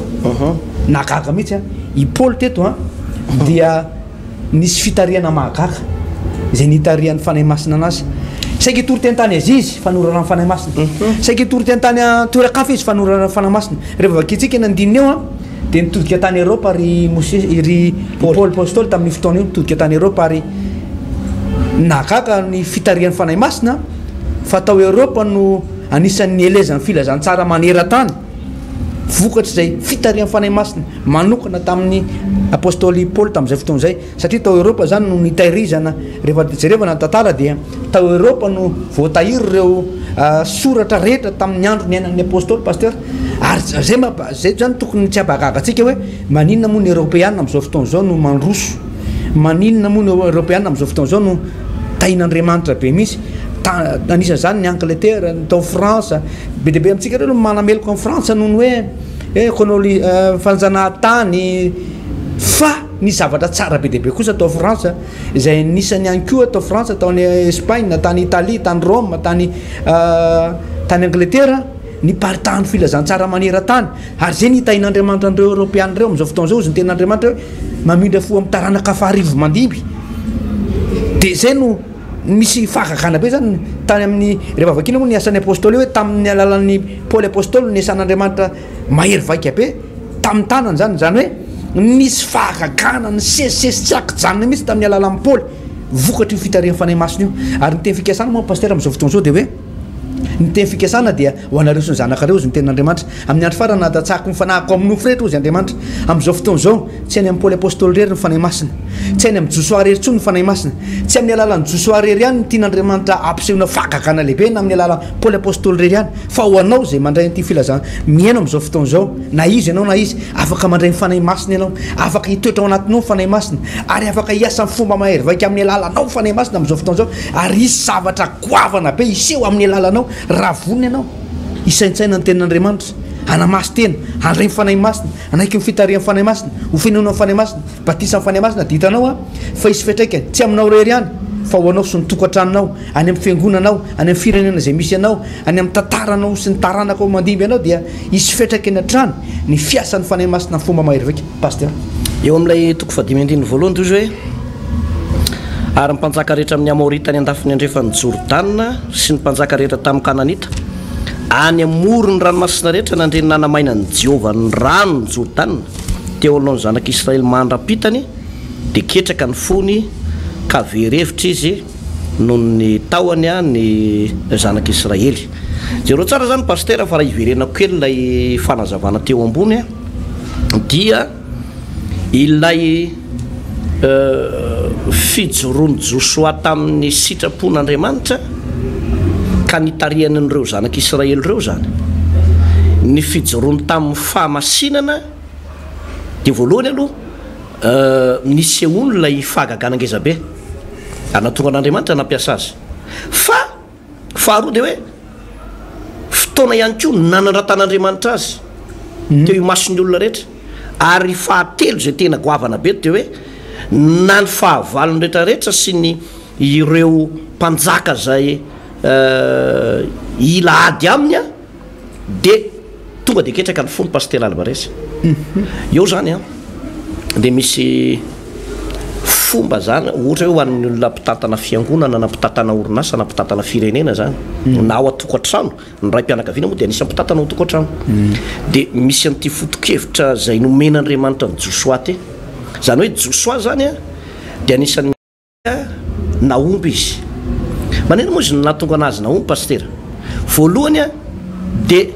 Nahagaga mihitsy an. I Paoly teto an, dia nisy fitarihana mahagaga izay nitarihan'ny Fanahy Masina anazy. Saika hitory teny tany Azia izy fa noraran'ny Fanahy Masina. Saika hitory teny tany an-toeran-kafa izy fa noraran'ny Fanahy Masina. Rehefa vakintsika iny andininy io an, dia nitodika tany Eropa ry Mosesy, ry Paoly Apostoly tamin'io fotoana io, nitodika tany Eropa ary nahagaga ny fitarihan'ny Fanahy Masina fa tao Eropa no anisan'ny nielezan'ny filazantsara maneran-tany vokatr'izay fitarihan'ny Fanahy Masina manokana tamin'ny Apostoly Paoly tamin'izay fotoana izay. Satria tao Eoropa izany no nitahirizana, rehefa jerevana ny tantara dia tao Eoropa no voatahiry ireo soratra rehetra tamin'ny andro niainan'ny Apostoly Pasteur. Ary zay mampa, zay zany tokony tsy hampahagaga antsika hoe maninona moa ny Eoropeana amin'izao fotoana izao no mandroso, maninona moa ny Eoropeana amin'izao fotoana izao no tahin'Andriamanitra be mihitsy. Ta, anisan'izany ny Angleterre, ny tao France, be dia be amintsika ireo no manameloka an'i Frantsa noho ny hoe eh, koloni, fanjanahantany, fa Nisy zavatra tsara be dia be kosa tao Frantsa, izay anisany ihany koa tao Frantsa, tao Espaina, tany Italia, tany Roma, tany tany Angletera, niparitahan'ny filazantsara maneran-tany. Ary izay no hitahian'Andriamanitra an'ireo Eoropeana ireo amin'izao fotoana izao, hozy ny tenin'Andriamanitra hoe mamindra fo amin'ny taranaka faharivo mandimby. Dia izay no misy fahagagana be izany tany amin'ny, rehefa vakiana moa ny asan'ny Apôstôly hoe tamin'ny alalan'ny Paoly Apôstôly no niasan'Andriamanitra mahery vaika be tamin'ny tanany izany, izany hoe nisy fahagagana nisesisesy tsy ankijanona mihitsy tamin'ny alalan'i Paoly vokatr'io fitarihan'ny Fanahy Masina io. Ary ny teny fikasana moa Pasitera amin'izao fotoana izao dia hoe ny teny fikasana dia ho anareo sy ny zanakareo hozy ny tenin'Andriamanitra. Amin'ny andro farany hadatsako ny fanahiko amin'ny nofo rehetra hozy Andriamanitra. Amin'izao fotoana izao tsy any amin'i Paoly Apostoly irery ny Fanahy Masina. Tsy any amin'i Josoa irery intsony ny Fanahy Masina. Tsy amin'ny alalan'i Josoa irery ihany no tian'Andriamanitra hampisehoana fahagagana lehibe na amin'ny alalan'i Paoly Apostoly irery ihany. Fa ho anao izay mandray an'ity filazana mihaino amin'izao fotoana izao, na iza ianao na iza, afaka mandray ny Fanahy Masina ianao, afaka hitoetra ao anatinao ny Fanahy Masina, ary afaka hiasa amin'ny fomba mahery vaika amin'ny alalanao ny Fanahy Masina amin'izao fotoana izao, ary hisy zavatra goavana be hiseho amin'ny alalanao raha vonona ianao hisaintsaina ny Tenin'Andriamanitra, hanamasin-tena, handray ny Fanahy Masina, hanaiky ny fitarihan'ny Fanahy Masina, ho fenoina ny Fanahy Masina, batisan'ny Fanahy Masina, dia hitanao fa hisy fiantraikany, tsy aminao irery ihany. fa ho anao sy ny tokantranonao, any amin'ny fiangonanao, any amin'ny firenena izay misy anao, any amin'ny tantaranao sy ny taranakao mandimby anao dia hisy fiantraikany hatrany ny fiasan'ny Fanahy Masina amin'ny fomba mahery vaika. Pasteur. Eo amin'ilay toko fahadimy andininy voalohany dia hoy izy hoe, Ary ny mpanjaka rehetra amin'ny Amorita any an-dafiny andrefan'i Jordana sy ny mpanjaka rehetra tamin'ny Kananita any amoron'ny ranomasina rehetra nandre ny nanamainan'i Jehovah ny ranon'i Jordana teo anoloan'ny zanak'Israely mandra-pitany, dia ketraka ny fony ka very hevitra izy noho ny tahony ny zanak'Israely. Jereo tsara izany Pasitera fa raha hiverenako kely ilay fanazavana teo ambony dia ilay fijoroan'i Josoa tamin'ny sitrapon'Andriamanitra ka nitarihany an'ireo zanak'Israely ireo izany, ny fijoroany tamin'ny fahamasinana dia voalohany aloha Nisehoany ilay fahagagana ngezabe ary nahatonga an'Andriamanitra nampiasa azy. Fa faharoa dia hoe fotoana ihany koa nanandratan'Andriamanitra azy teo imason'ny olona rehetra. Ary fahatelo izay tena goavana be dia hoe na ny fahavalony rehetra rehetra sy ny ireo mpanjaka izay hila ady aminy Dia tonga dia ketraka ny fony Pasitera Alvarez. Eo zany an, dia misy fomba zany, ohatra hoe ho an'ny olona mpitantana fiangonana na mpitantana orinasa na mpitantana firenena zany, na ao an-tokantrano, ny raim-pianakaviana moa dia anisan'ny mpitantana ao an-tokantrano. Dia misy an'ity foto-kevitra izay nomen'Andriamanitra an'i Josoa ity. Izany hoe Josoa zany an, dia anisan'ny. Nahomby izy. Maninona moa izy no nahatonga anazy nahomby Pasitera? Voalohany dia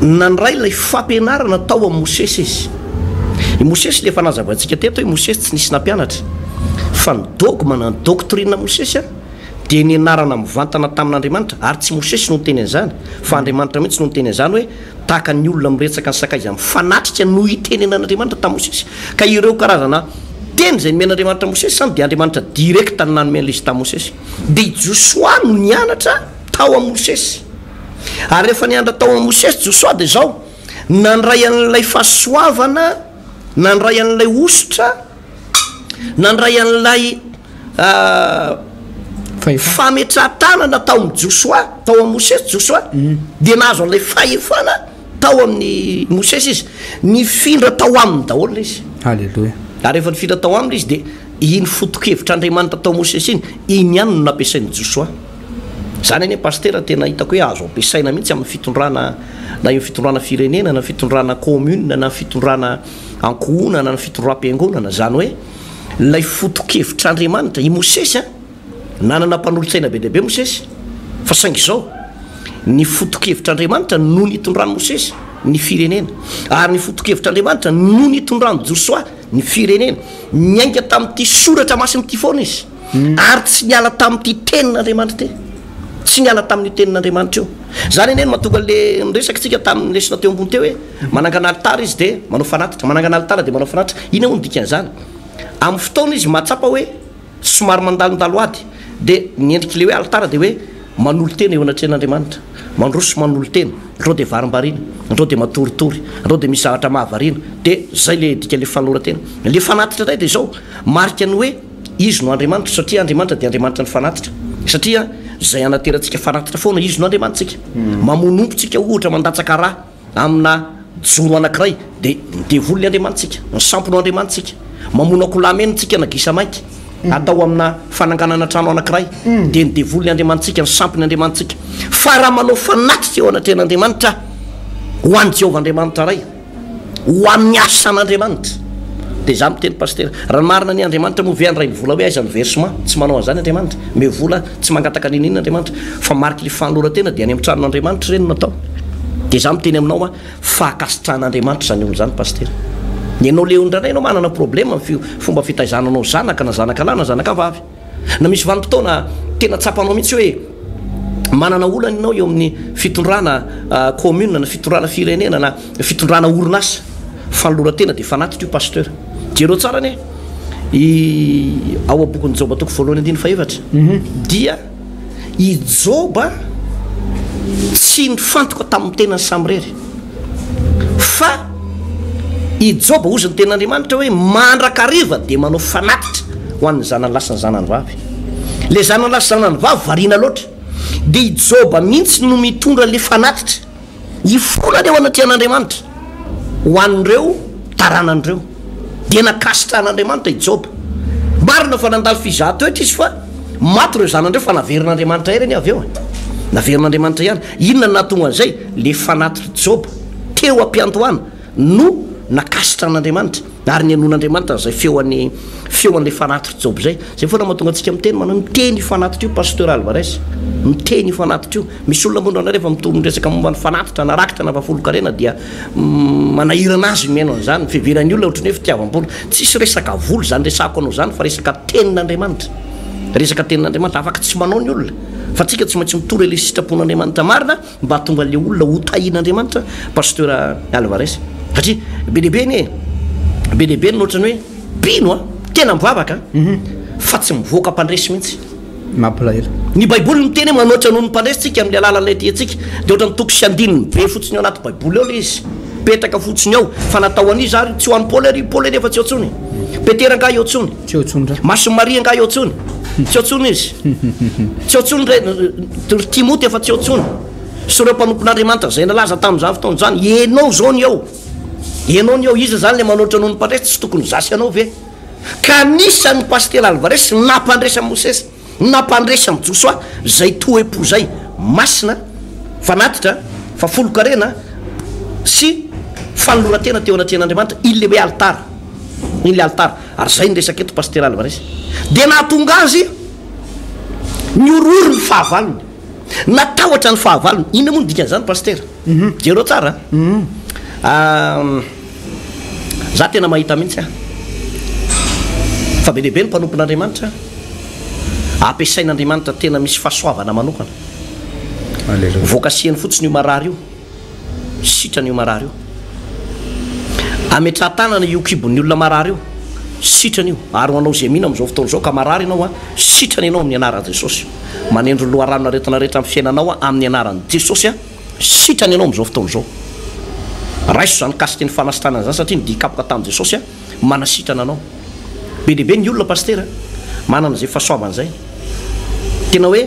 nandray ilay fampianarana tao amin'i Mosesy izy. I Mosesy ilay efa nazavaintsika teto hoe Mosesy tsy nisy nampianatra. Fa ny dogme na ny doctrine Mosesy dia nianarana mivantana tamin'Andriamanitra ary tsy Mosesy no niteny an'izany fa Andriamanitra mihitsy no niteny an'izany hoe tahaka ny olona miresaka ny sakaiza mifanatrika no itenenan'Andriamanitra tamin'i Mosesy. Ka ireo karazana teny izay nomen'Andriamanitra Mosesy izany dia Andriamanitra direct no nanome an'ilay izy tamin'i Mosesy. Dia i Josoa no nianatra tao amin'i Mosesy. Ary rehefa nianatra tao amin'i Mosesy Josoa dia izao, nandray an'ilay fahasoavana, nandray an'ilay hosotra, Nandray an'ilay fametrahan-tanana tao amin'i Josoa, tao amin'i Mosesy Josoa, dia nahazo an'ilay fahefana tao amin'i Mosesy izy. Nifindra tao aminy daholo ilay izy. Haleloia. Ary rehefa nifindra tao aminy izy, dia iny foto-kevitr'Andriamanitra tao Mosesy iny, iny ihany no nampiasain'i Josoa. Izany anie Pasitera tena hitako hoe azo ampiasaina mihitsy amin'ny fitondrana, na eo fitondrana firenena, na fitondrana commune, na fitondrana ankohonana ny fitondram-piangonana, izany hoe ilay foto-kevitr'Andriamanitra. I Mosesy an, nanana mpanolotsaina be dia be Mosesy, fa saingy izao, ny foto-kevitr'Andriamanitra no nitondran'i Mosesy ny firenena, ary ny foto-kevitr'Andriamanitra no nitondran'i Josoa ny firenena. Niainga tamin'ity soratra masina ity foana izy, ary tsy niala tamin'ity tenin'Andriamanitra ity. Tsy niala tamin'io tenin'Andriamanitra io. Izany anie no mahatonga an'ilay niresaka isika tamin'ny lesona teo ambony teo hoe, Manangana alitara izy dia manao fanatitra, manangana alitara dia manao fanatitra. Inona moa no dikan'izany? Amin'ny fotoana izy mahatsapa hoe somary mandalondalo ady, dia ny endrik'ilay hoe alitara dia hoe manolo-tena eo anatrehan'Andriamanitra, mandroso manolo-tena, andrao dia varimbariana, andrao dia matoritory, andrao dia misy zavatra mahavariana, dia izay ilay dikan'ilay fanoloran-tena. Ilay fanatitra indray dia izao, marika ny hoe Izy no Andriamanitra, satria Andriamanitra dia Andriamanitra ny fanatitra, satria izay anaterantsika fanatitra foana, Izy no Andriamanitsika. Mamono omby tsika ohatra, mandatsaka ra. Amina joro anankiray dia ny devoly ny andriamanitsika, ny sampy no andriamanitsika. Mamono akoholahy mena tsika na gisa mainty atao amina fananganana trano anankiray dia ny devoly ny andriamanitsika, ny sampy ny andriamanitsika. Fa raha manao fanatitra eo anatrehan'Andriamanitra ho an'i Jehovah Andriamanitra Ray, ho amin'ny asan'Andriamanitra, dia izaho miteny Pasitera, raha ny marina anie Andriamanitra moa ve handray ny vola hoe aiza ny versement? Tsy manao an'izany Andriamanitra. Omeo vola, tsy mangataka n'inon'inona Andriamanitra. Fa mariky ilay fanoloran-tena dia any amin'ny tranon'Andriamanitra ireny no atao. Dia izaho miteny aminao an, fahankasitrahan'Andriamanitra izany olona izany Pasitera. Ny anao le indraindray ianao manana problème amin'ny fomba fitaizana anao zanaka na zanaka lahy na zanaka vavy. Na misy vanim-potoana tena tsapanao mihitsy hoe manana olana ianao eo amin'ny fitondrana commune na fitondrana firenena na fitondrana orinasa. Fanoloran-tena dia fanatitra io Pasteur. Jereo tsara anie i ao amin'ny bokin'i Joba toko voalohany andininy fahefatra dia i Joba tsy nifantoka tamin'ny tenany samirery fa i Joba hozy ny tenin'Andriamanitra hoe mandrakariva dia manao fanatitra ho an'ny zanany lahy sy ny zanany vavy. Le zanany lahy sy zanany vavy variana loatra. Dia i Joba mihitsy no mitondra an'ilay fanatitra hifonana eo anatrehan'Andriamanitra ho an'ireo taranany ireo. Dia nankasitrahan'Andriamanitra i Joba. Marina fa nandalo fizahan-toetra izy fa maty ireo zanany ireo fa naverin'Andriamanitra ihany anie avy eo e. Naverin'Andriamanitra ihany. Inona no nahatonga an'izay? Ilay fanatitr'i Joba teo am-piandohana no nankasitran'Andriamanitra ary nihainoan'Andriamanitra an'izay feon'ny feon'ilay fanatitr'i Joba izay. Izay foana mahatonga antsika miteny manao hoe miteny io fanatitra io Pasteur Alvarez. Miteny io fanatitra io. Misy olona moa indraindray rehefa mitory miresaka momba ny fanatitra na rakitra na fahafolonkarena dia manahirana azy ny mihaino an'izany. Ny fiheveran'ny olona ohatran'ny hoe fitiavam-bola. Tsisy resaka vola izany resahako anao izany fa resaka tenin'Andriamanitra. Resaka tenin'Andriamanitra. Afaka tsy manao ny olona fa tsika tsy maintsy mitory ilay sitrapon'Andriamanitra marina mba hahatonga an'ilay olona ho tahian'Andriamanitra Pasteur Alvarez. Satria be dia be anie e, be dia be ny ohatran'ny hoe mpino a, tena mivavaka fa tsy mivoaka mpandresy mihitsy. Mampalahelo. Ny baiboly miteny hoe manoatra noho ny mpandresy tsika amin'ny alalan'ilay tiantsika. Dia ohatran'ny toko sy andininy be fotsiny ao anaty baiboly ao ilay izy. Mipetraka fotsiny ao. Fa natao an'iza ary? Tsy ho an'i Paoly ary i Paoly anefa tsy eo intsony. Petera angaha eo intsony? Tsy eo intsony ra. Masin'i Maria angaha eo intsony? Tsy eo intsony izy. Tsy eo intsony re ry Timoty efa tsy eo intsony. Sy ireo mpanompon'Andriamanitra izay nalaza tamin'izany fotoana izany. Ianao izao ny eo. Ianao ny eo. Iza izany ilay manoatra noho ny mpandresy? Tsy tokony ho zasy anao ve? Ka anisan'ny Pasitera Alvarez nampandresy an'i Mosesy, nampandresy an'i Josoa izay toe-po izay, masina, fanatitra, fahafolonkarena sy fanoloran-tena teo anatrehan'Andriamanitra, iny le hoe alitara, iny le alitara, ary izay ny resaka eto Pasitera Alvarez, dia nahatonga azy nihorohoro ny fahavalony, natahotra ny fahavalony, inona moa no dikan'izany Pasitera? Jereo tsara an! Za tena mahita mihitsy aho fa be dia be ny mpanompon'Andriamanitra ampiasain'Andriamanitra tena misy fahasoavana manokana. Voakasihany fotsiny io marary io, sitrana io marary io. Ametraha-tanana io kibon'ny olona marary io, sitrana io. Ary ho anao izay mino amin'izao fotoana izao ka marary ianao an, sitrana ianao amin'ny anaran'i Jesosy. Manendry ny loharanon'aretina rehetra amin'ny fiainanao aho amin'ny anaran'i Jesosy an. Sitrana ianao amin'izao fotoana izao. Raiso izany kasika ny fanasitranana izany satria ny dihy kapoka tamin'i Jesosy manasitrana anao. Be dia be ny olona Pasitera manana izay fahasoavana izay. Tena hoe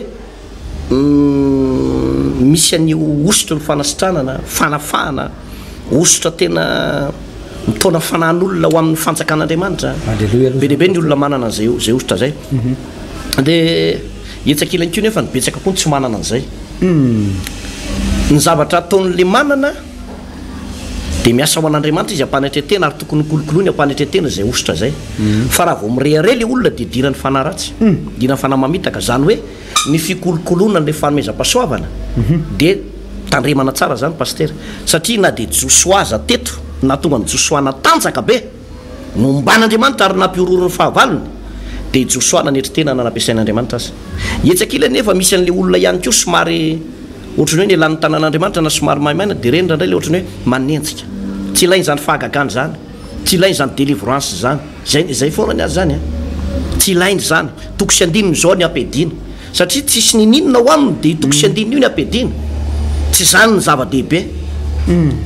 misy an'io hosotry ny fanasitranana, fanafahana, hosotra tena mitaona fanahin'olona ho amin'ny fanjakan'Andriamanitra. Be dia be ny olona manana an'izay izay hosotra izay. Dia etsy ankilany koa nefa ny betsaka koa no tsy manana an'izay. Ny zavatra ataon'ilay manana dia miasa ho an'Andriamanitra izy am-panetren-tena ary tokony hokolokoloiny am-panetren-tena izay hosotra izay. Fa raha vao mirehareha ilay olona dia idiran'ny fanahy ratsy, idiran'ny fanahy mamitaka. Izany hoe ny fikolokoloana an'ilay fanomezam-pahasoavana dia tandremana tsara izany Pasitera. Satria na dia Josoa aza teto, nahatonga an'i Josoa natanjaka be, Nomban'Andriamanitra ary nampihorohoro ny fahavalony, dia i Josoa nanetry tena na nampiasain'Andriamanitra aza. Etsy ankilany anefa misy an'ilay olona ihany koa somary ohatran'ny hoe nialan'ny tanan'Andriamanitra na somary maimaina dia ireny indraindray ilay ohatran'ny hoe manenjika. Tsy ilaina izany fahagagana izany, tsy ilaina izany délivrance izany. Izay izay foana ny azy izany an. Tsy ilaina izany. Toko sy andininy izao ny ampiadiana. Satria tsisy niniana ao aminy dia io toko sy andininy io ny ampiadiana. Tsy izany ny zava-dehibe.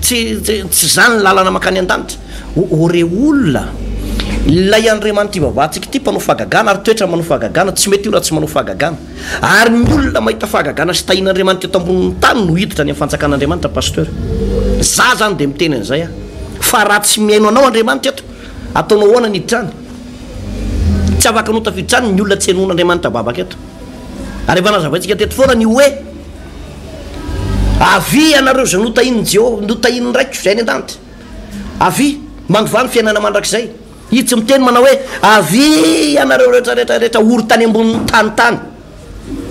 Tsy tsy izany ny lalana mankany an-danitra. O re olona, ilay Andriamanitra ivavahantsika ity mpanao fahagagana ary toetra manao fahagagana, tsy mety io raha tsy manao fahagagana. Ary ny olona mahita fahagagana sy tahian'Andriamanitra eto ambonin'ny tany no hiditra any amin'ny fanjakan'Andriamanitra Pasteur. Za zany dia miteny an'izay aho. Fa raha tsy mihaino anao Andriamanitra eto, ataonao ahoana ny hiditra any? Tsy afaka ny ho tafiditra any ny olona tsy henoin'Andriamanitra vavaka eto. Ary efa nazavaintsika teto foana ny hoe Avia ianareo izay notahian'i Jehovah, notahian'ny Raiko izay any an-danitra. Avia, mandovà ny fiainana mandrakizay. Izy tsy miteny manao hoe, Avia ianareo rehetra rehetra rehetra ory tany ambonin'ny tany tany,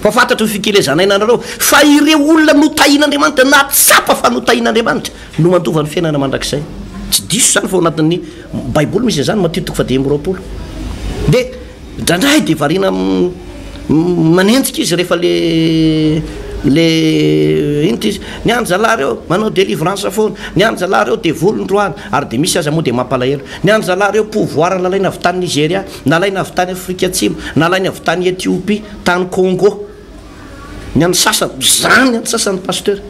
fa fantatro ny fikelezan'aina anareo. Fa ireo olona notahian'Andriamanitra, nahatsapa fa notahian'Andriamanitra, no mandova ny fiainana mandrakizay. Tsy diso izany fa ao anatin'ny Baiboly misy an'izany, Matio toko fahadimy amby 20. Dia Indraindray dia variana manenjika izy rehefa le le ino ty izy, ny an zalahy reo manao délivrance foana, ny an zalahy reo devoly ndroany, ary dia misy aza moa dia mampalahelo, ny an zalahy reo pouvoir nalaina avy tany Nigeria, nalaina avy tany Afrika Atsimo, nalaina avy tany Ethiopie, tany Congo, ny an'ny sasany, zany ny an'ny sasany pasteur.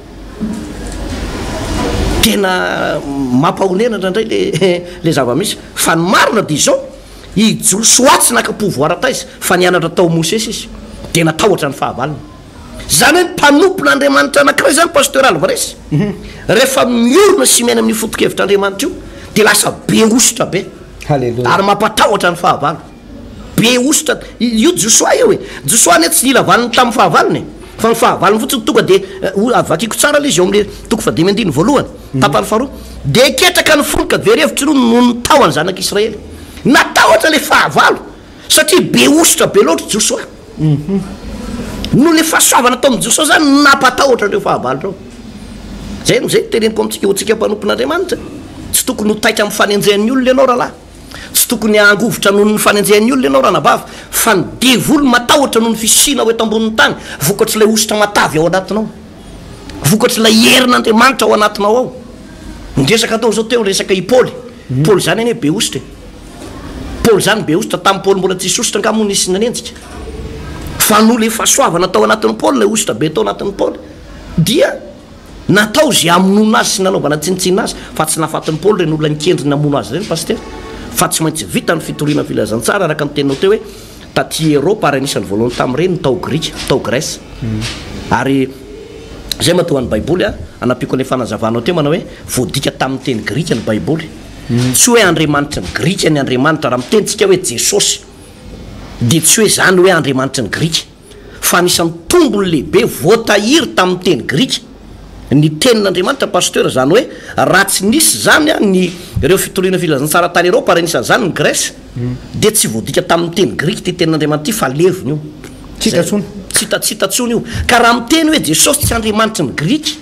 Tena mampahonena indraindray le le zava-misy, fa ny marina dia izao, I Josoa tsy naka pouvoir taiza fa nianatra tao Mosesy izy. Dia natahotra ny fahavalony. Izany hoe ny mpanompon'Andriamanitra anankiray izany Pasteur Alvarez, rehefa miorina sy miaina amin'io foto-kevitr'Andriamanitra io dia lasa be hosotra be. Ary mampatahotra ny fahavalo. Be hosotra. Io Josoa io e. Josoa anie tsy nila valiny tamin'ny fahavalony e. Fa ny fahavalony fotsiny tonga dia, vakiko tsara ilay izy eo amin'ilay toko fahadimy andininy voalohany, tapany faharoa. Dia ketraka ny fony ka very hevitra ireo noho ny tahony zanak'Israely. Natahotra ilay fahavalo satria be hosotra be loatra Josoa. Noho ilay fahasoavana tao amin'i Josoa izany no nampatahotra an'ireo fahavalo ireo. Izay no izay no teneniko amintsika ho antsika mpanompon'Andriamanitra. Tsy tokony ho taitra amin'ny fanenjehan'ny olona ianao rahalahy. Tsy tokony hangovitra noho ny fanenjehan'ny olona ianao ranabavy. Fa ny devoly matahotra noho ny fisianao eto ambonin'ny tany, vokatr'ilay hosotra matavy ao anatinao. Vokatr'ilay herin'Andriamanitra ao anatinao ao. Ny resaka atao izao teo, resaka i Paoly. Paoly izany anie be hosotra e. Paoly izany be hosotra, tamin'i Paoly mbola tsisy hosotra angaha moa nisy nanenjika? Fa noho ilay fahasoavana tao anatin'i Paoly, ilay hosotra be tao anatin'i Paoly, dia natao izay hamonoana azy sy nanaovana tsinontsinona azy, fa tsy nahafatin'i Paoly ireny olona nikendry ny hamono azy ireny, Pasitera. Fa tsy maintsy vita ny fitoriana ny filazantsara, araka ny teninao teo hoe taty Eropa ary anisan'ny voalohany tamin'ireny ny tao Grika, tao Grèce. Ary izay mahatonga ny Baiboly, anampiako an'ilay fanazavanao teo manao hoe voadika tamin'ny teny grika ny Baiboly. Tsy hoe Andriamanitry ny Grika ny Andriamanitra. Raha miteny tsika hoe Jesosy dia tsy hoe izany hoe Andriamanitry ny Grika. Fa anisan'ny tombony lehibe voatahiry tamin'ny teny grika ny tenin'Andriamanitra Pasteur izany hoe raha tsy nisy izany ny ireo fitoriana filazantsara tany Eropa ary anisan'izany ny Grèce dia tsy voadika tamin'ny teny grika ity tenin'Andriamanitra ity fa levona io. Tsy hita intsony. Tsy hita tsy hita intsony io. Ka raha miteny hoe Jesosy tsy Andriamanitry ny Grika,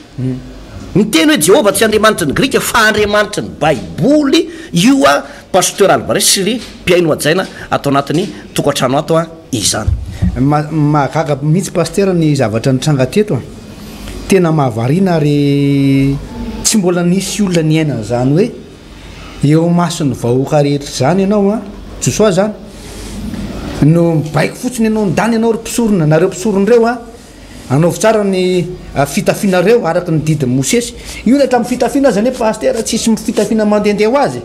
miteny hoe Jehovah tsy Andriamanitry ny Grika fa Andriamanitry ny Baiboly io a Pasteur Alvarez sy ry mpihaino hajaina ato anatin'ny tokantrano ato a izany. Mahagaga mihitsy Pasteur ny zavatra nitranga teto a! Tena mahavariana ary tsy mbola nisy olona niaina an'izany hoe eo imason'ny vahoaka rehetra izany ianao a, Josoa zany no mibaiko fotsiny ianao, ndany ianao ry mpisorona, nareo mpisorona ireo a, anaovy tsara ny fitafianareo araka ny didin'i Mosesy. Io na hatramin'ny fitafiana aza anie Pasitera tsisy fitafiana mandehandeha ho azy e.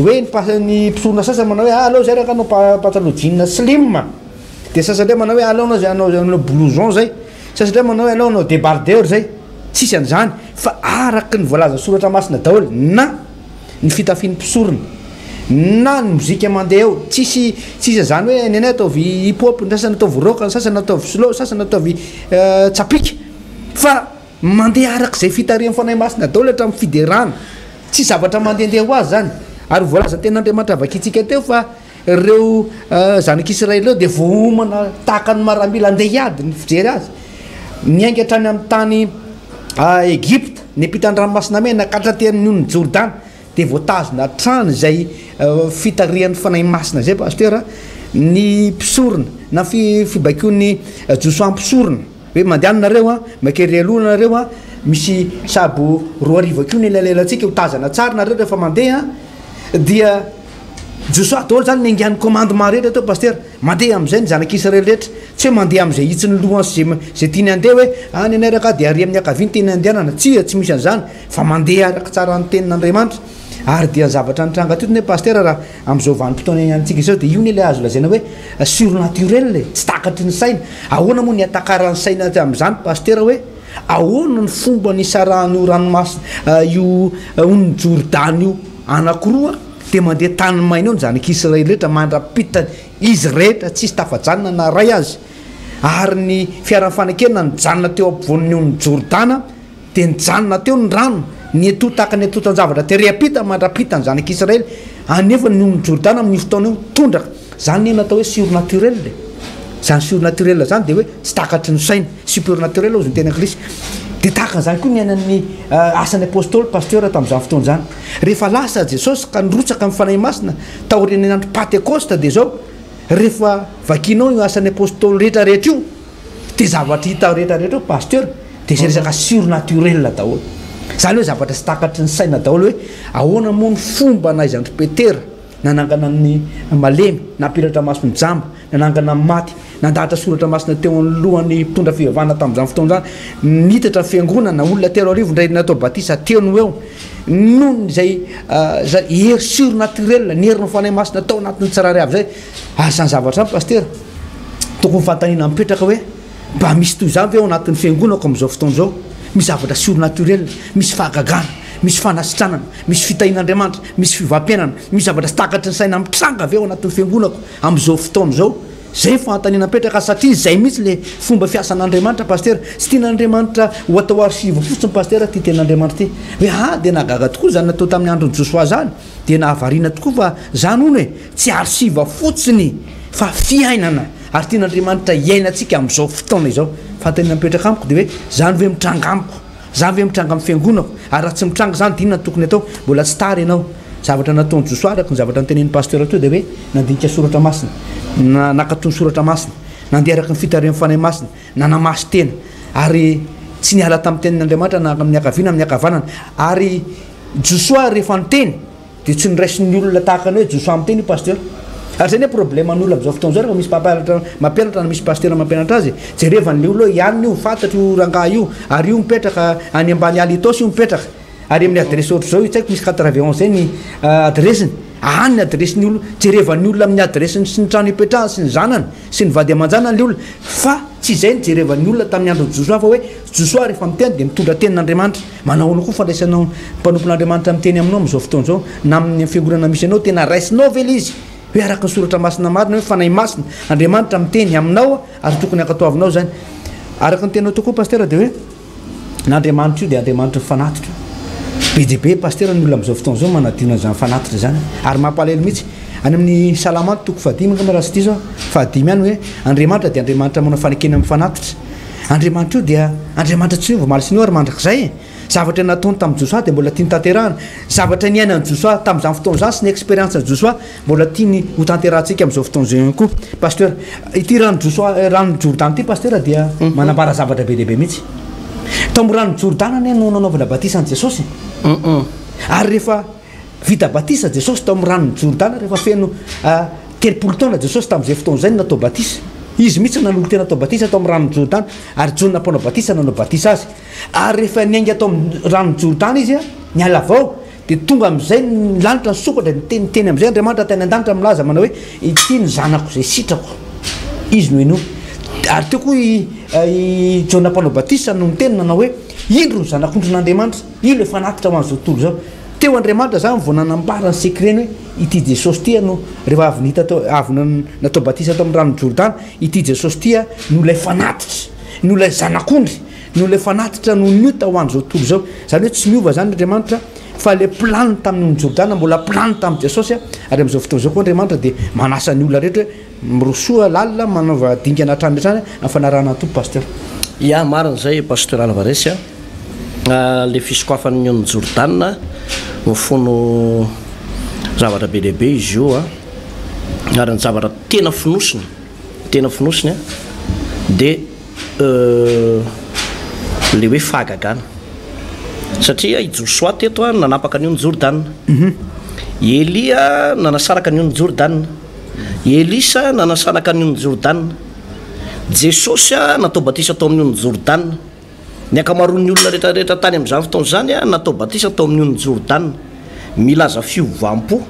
Hoe ny pas ny mpisorona sasany manao hoe ah aleo zay raka hanao pataloha jean slim, dia sasany indray manao hoe aleo anao zay hanao hanao blouson zay, sasany indray manao hoe aleo hanao debardeur zay. Tsisy an'izany fa araka ny voalazan'ny soratra masina daholo na ny fitafian'ny mpisorona na ny mozika mandeha eo, tsisy tsisy an'izany hoe ny anay ataovy hip hop, ny sasany ataovy rock, ny sasany ataovy slow, ny sasany ataovy tsapika fa mandeha araka izay fitarihan'ny Fanahy Masina daholo hatramin'ny fiderana. Tsy zavatra mandehandeha ho azy izany. Ary voalazan'ny tenin'Andriamanitra vakintsika teo fa ireo zanak'Israely ireo dia voaomana tahaka ny maramila andeha hiady ny fijery azy. Niainga hatrany amin'ny tany Egypta, niampita ny ranomasina Mena ka hatraty amin'ny onin'i Jordana dia voatazona hatrany izay fitarihan'ny Fanahy Masina izay Pasteur ny mpisorona na fibaikoan'i Josoa mpisorona. Hoe mandehana nareo an, makery aloha nareo an, misy sabo 2000 akio ny elanelantsika, ho tazana tsara nareo rehefa mandeha an, dia Josoa daholo zany niaingan'ny commandement rehetra teo Pasitera, mandeha amin'izay ny zanak'Israely rehetra, tsy hoe mandeha amin'izay hitsin'ny lohany sy izay izay tiany handeha hoe any anay raka dia ary amin'ny ankavia ny tiany handehanana, tsia tsy misy an'izany fa mandeha araka tsara ny tenin'Andriamanitra. Ary dia ny zavatra nitranga teto ne Pasitera raha amin'izao vanim-potoana iainantsika izao dia io ne ilay azo lazaina hoe surnaturel e, tsy takatry ny saina. Ahoana moa ny hatakaran'ny saina amin'izany Pasitera hoe ahoana ny fomba nisarahan'io ranomasina io onin'i Jordana io anankiroa dia mandeha tany maina eo ny zanak'Israely rehetra mandra-pitany izy rehetra tsisy tafajanona na iray aza ary ny fiaran'ny fanekena nijanona teo ampovoan'ny onin'i Jordana Dia nijanona teo ny rano, nietoa tahaka ny antontan-javatra tery am-pita mandra-pita ny zanak'Israely, anefa ny onin'i Jordana amin'io fotoana io tondraka. Izany anie no atao hoe surnaturel e. Izany surnaturel izany dia hoe tsy takatry ny saina, supernaturel hozy ny teny anglisy. Dia tahaka an'izany koa ny niainan'ny asan'ny apostoly pasteur tamin'izany fotoana izany. Rehefa lasa Jesosy ka nirotsaka ny Fanahy Masina taorian'ny andro Pantekosta dia izao, rehefa vakianao io asan'ny apostoly rehetra rehetra io, Dia zavatra hita rehetra rehetra eo pasteur dia izay resaka surnaturel daholo. Izany hoe zavatra tsy takatry ny saina daholo hoe ahoana moa ny fomba nahaizan-dry Petera nanangana ny malemy, nampiratra maso ny jamba, nanangana ny maty, nandahatra soratra masina teo anoloan'ny mpitondra fivavahana tamin'izany fotoana izany, nitatra fiangonana, olona 3000 indray natao batisa teo no eo. Noho izay hery surnaturel, ny herin'ny Fanahy Masina tao anatin'ny tsirairay avy izay. Ary izany zavatra izany pasitera. Tokony fanontaniana mipetraka hoe, mba misy toy izany ve ao anatin'ny fiangonako amin'izao fotoana izao? Misy zavatra surnaturel, misy fahagagana, misy fanasitranana, misy fitahian'Andriamanitra, misy fiovam-piainana, misy zavatra tsy takatry ny saina mitranga ve ao anatin'ny fiangonako amin'izao fotoana izao? Zay fanontaniana mipetraka satria zay mihitsy le fomba fiasan'Andriamanitra Pasitera. Tsy tian'Andriamanitra ho atao archive fotsiny Pasitera ty tenin'Andriamanitra ty. Hoe ah dia nahagaga tokoa zany natao tamin'ny andron'i Josoa zany. Dia nahavariana tokoa fa zany hono e, tsy archive fotsiny fa fiainana ary tian'Andriamanitra hiainantsika amin'izao fotoana izao. Fanontaniana mipetraka amiko dia hoe zany ve mitranga amiko? Zany ve mitranga amin'ny fiangonako? Ary raha tsy mitranga izany dia inona no tokony atao? Mbola tsy tara ianao. Zavatra nataon'i Josoa araka ny zavatra notenenin'i Pasteur teo dia hoe nandinika soratra masina, na nankato ny soratra masina, nandeha araka ny fitarihan'ny Fanahy Masina, nanamasy tena ary tsy niala tamin'ny tenin'Andriamanitra na amin'ny ankavia na amin'ny ankavanana. Ary Josoa rehefa niteny Dia tsy noraisin'ny olona tahaka ny hoe Josoa miteny io Pasteur. Ary zay anie problème an'olona amin'izao fotoana izao rehefa misy mpampianatra mampianatra na misy Pasteur mampianatra azy e. Jerevan'ilay olona hoe ianona io, fantatro io rangahy io, ary io mipetraka any ambany ala Itaosy io mipetraka, ary amin'ny adresse ohatr'izao io, tsy haiko misy 91 zay ny adresse-ny. Any ny adresse-n'ny olona, jerevan'ny olona amin'ny adresse-ny sy ny trano ipetrahany sy ny zanany sy ny vady aman-janany ilay olona. Fa tsy izay no jerevan'ny olona tamin'ny andron'i Josoa fa hoe Josoa rehefa miteny dia mitondra tenin'Andriamanitra. Manao ahoana koa fandraisanao ny mpanompon'Andriamanitra miteny aminao amin'izao fotoana izao, na amin'ny fiangonana misy anao? Tena raisinao ve ilay izy? Hoe araka ny soratra masina marina hoe Fanahy Masina, Andriamanitra miteny aminao ary tokony hankatoavinao izany. Araka ny teninao tokoa Pasitera dia hoe na Andriamanitra io dia Andriamanitry ny fanatitra. Be dia be Pasitera ny olona amin'izao fotoana izao manadino an'izany fanatitra izany ary mampalahelo mihitsy. Any amin'ny Salamo toko fahadimy angamba raha tsy diso aho, fahadimy ihany hoe Andriamanitra dia Andriamanitra manao fanekena amin'ny fanatitra. Andriamanitra io dia Andriamanitra tsy miova omaly sy anio ary mandrakizay e! Zavatra nataony tamin'i Josoa dia mbola tiany tanterahana. Zavatra niainan'i Josoa tamin'izany fotoana izany sy ny expérience-n'i Josoa mbola tiany ho tanterahantsika amin'izao fotoana izao ihany koa. Pasteur, ity rano Josoa, rano Jordana ity Pasteur dia manambara zavatra be dia be mihitsy. Tao amin'ny rano Jordana anie no nanaovana batisa an'i Jesosy. Ary rehefa Vita batisa Jesosy tao amin'ny ranon'i Jordana rehefa feno 30 taona Jesosy tamin'izay fotoana izay no natao batisa. Izy mihitsy no nanolo-tena hatao batisa tao amin'ny ranon'i Jordana ary Jaona mpanao batisa nanao batisa azy. Ary rehefa niainga tao amin'ny ranon'i Jordana izy, niala avy ao, dia tonga amin'izay ny lanitra nisokatra, niteny niteny amin'izay Andriamanitra tany an-danitra milaza manao hoe, Ity ny zanako izay sitrako, izy no henoy. Ary teo koa i i Jaona mpanao batisa no niteny nanao hoe, Indro ny zanak'ondrin'Andriamanitra, io ilay fanatitra ho an'izao tontolo izao. Teo Andriamanitra zany vao nanambara ny secret-ny hoe ity Jesosy ity no rehefa avy nita tao avy natao batisa tao amin'ny ranon'i Jordana, ity Jesosy ity no ilay fanatitra, no ilay zanak'ondry, no ilay fanatitra noho ny ota ho an'izao tontolo izao. Izany hoe tsy miova zany Andriamanitra fa ilay plan tamin'ny ony Jordana mbola plan tamin'i Jesosy ary amin'izao fotoana izao koa Andriamanitra dia manasa ny olona rehetra hoe mirosoa lalina manaova dingana hatrany hatrany amin'ny fanarahana ny Tompo Pasteur. Ya, marina izay Pasteur Alvarez a. Ilay fisokafan'ny onin'i Jordana mifono zavatra be dia be izy io a, ary ny zavatra tena fonosiny, tena fonosiny a, dia ilay hoe fahagagana, satria i Josoa teto a nanapaka ny onin'i Jordana, i Elia nanasaraka ny onin'i Jordana, i Elisa nanasaraka ny onin'i Jordana, Jesosy natao batisa tao amin'ny onin'i Jordana. Ny ankamaroan'ny olona rehetra rehetra tany amin'izany fotoana izany natao batisa tao amin'ny onin'i Jordana. Milaza fiovam-po,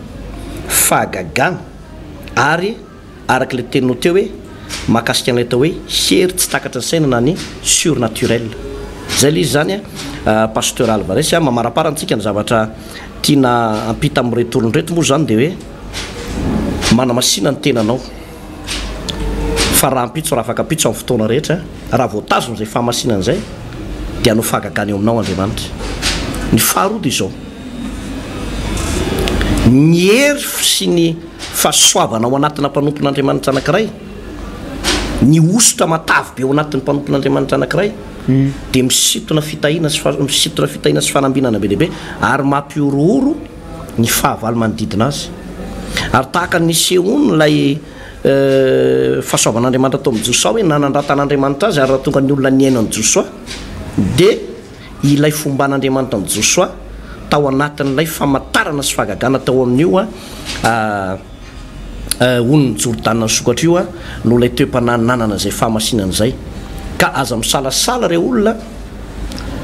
fahagagana, ary araka ilay teninao teo hoe mahakasika an'ilay atao hoe hery tsy takatry ny saina na ny surnaturel. Izay ilay izy izany Pasteur Alvarez a. Mamaraparana antsika ny zavatra tiana hampita amin'ireto olona ireto moa izany dia hoe manamasina ny tenanao. Fa rahampitso, rahafakampitso, amin'ny fotoana rehetra, raha voatazona izay fahamasinana izay, dia hanao fahagagana eo aminao Andriamanitra. Ny faharoa dia izao, ny hery sy ny fahasoavana ao anatina mpanompon'Andriamanitra anankiray, ny hosotra matavy be ao anatin'ny mpanompon'Andriamanitra anankiray, dia misintona fitahiana sy misintona fitahiana sy fanambinana be dia be ary mampihorohoro ny fahavalo manodidina azy. Ary tahaka ny nisehoan'ilay fahasoavan'Andriamanitra tao amin'i Josoa hoe nanandratan'Andriamanitra azy ary raha tonga ny olona nihaino an'i Josoa dia ilay fomban'Andriamanitra an'i Josoa tao anatin'ilay famantarana sy fahagagana tao amin'io onin'i Jordana nisokatra io no ilay toe-panahy nanana izay fahamasinana izay. Ka aza misalasala re olona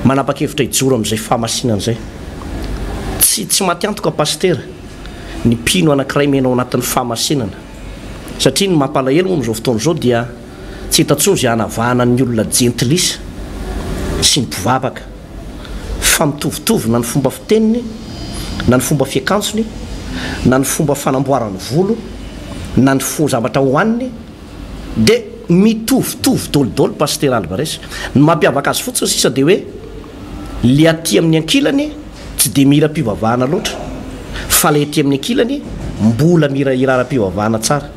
manapa-kevitra hijoro amin'izay fahamasinana izay. Tsy tsy maty antoka Pasitera ny mpino anankiray miaina ao anatin'ny fahamasinana. Satria ny mampalahelo moa amin'izao fotoana izao dia. Tsy hita intsony izay hanavahana ny olona jentilisa sy ny mpivavaka, fa mitovitovy na ny fomba fiteniny, na ny fomba fiakanjony, na ny fomba fanamboarany volo, na ny fo zavatra hohaniny, dia mitovitovy dolidoly Pasitera Alvarez. Ny mampiavaka azy fotsiny sisa dia hoe le aty amin'ny ankilany tsy dia mihira am-pivavahana loatra, fa le aty amin'ny ankilany mbola mihira hira ara-pivavahana tsara.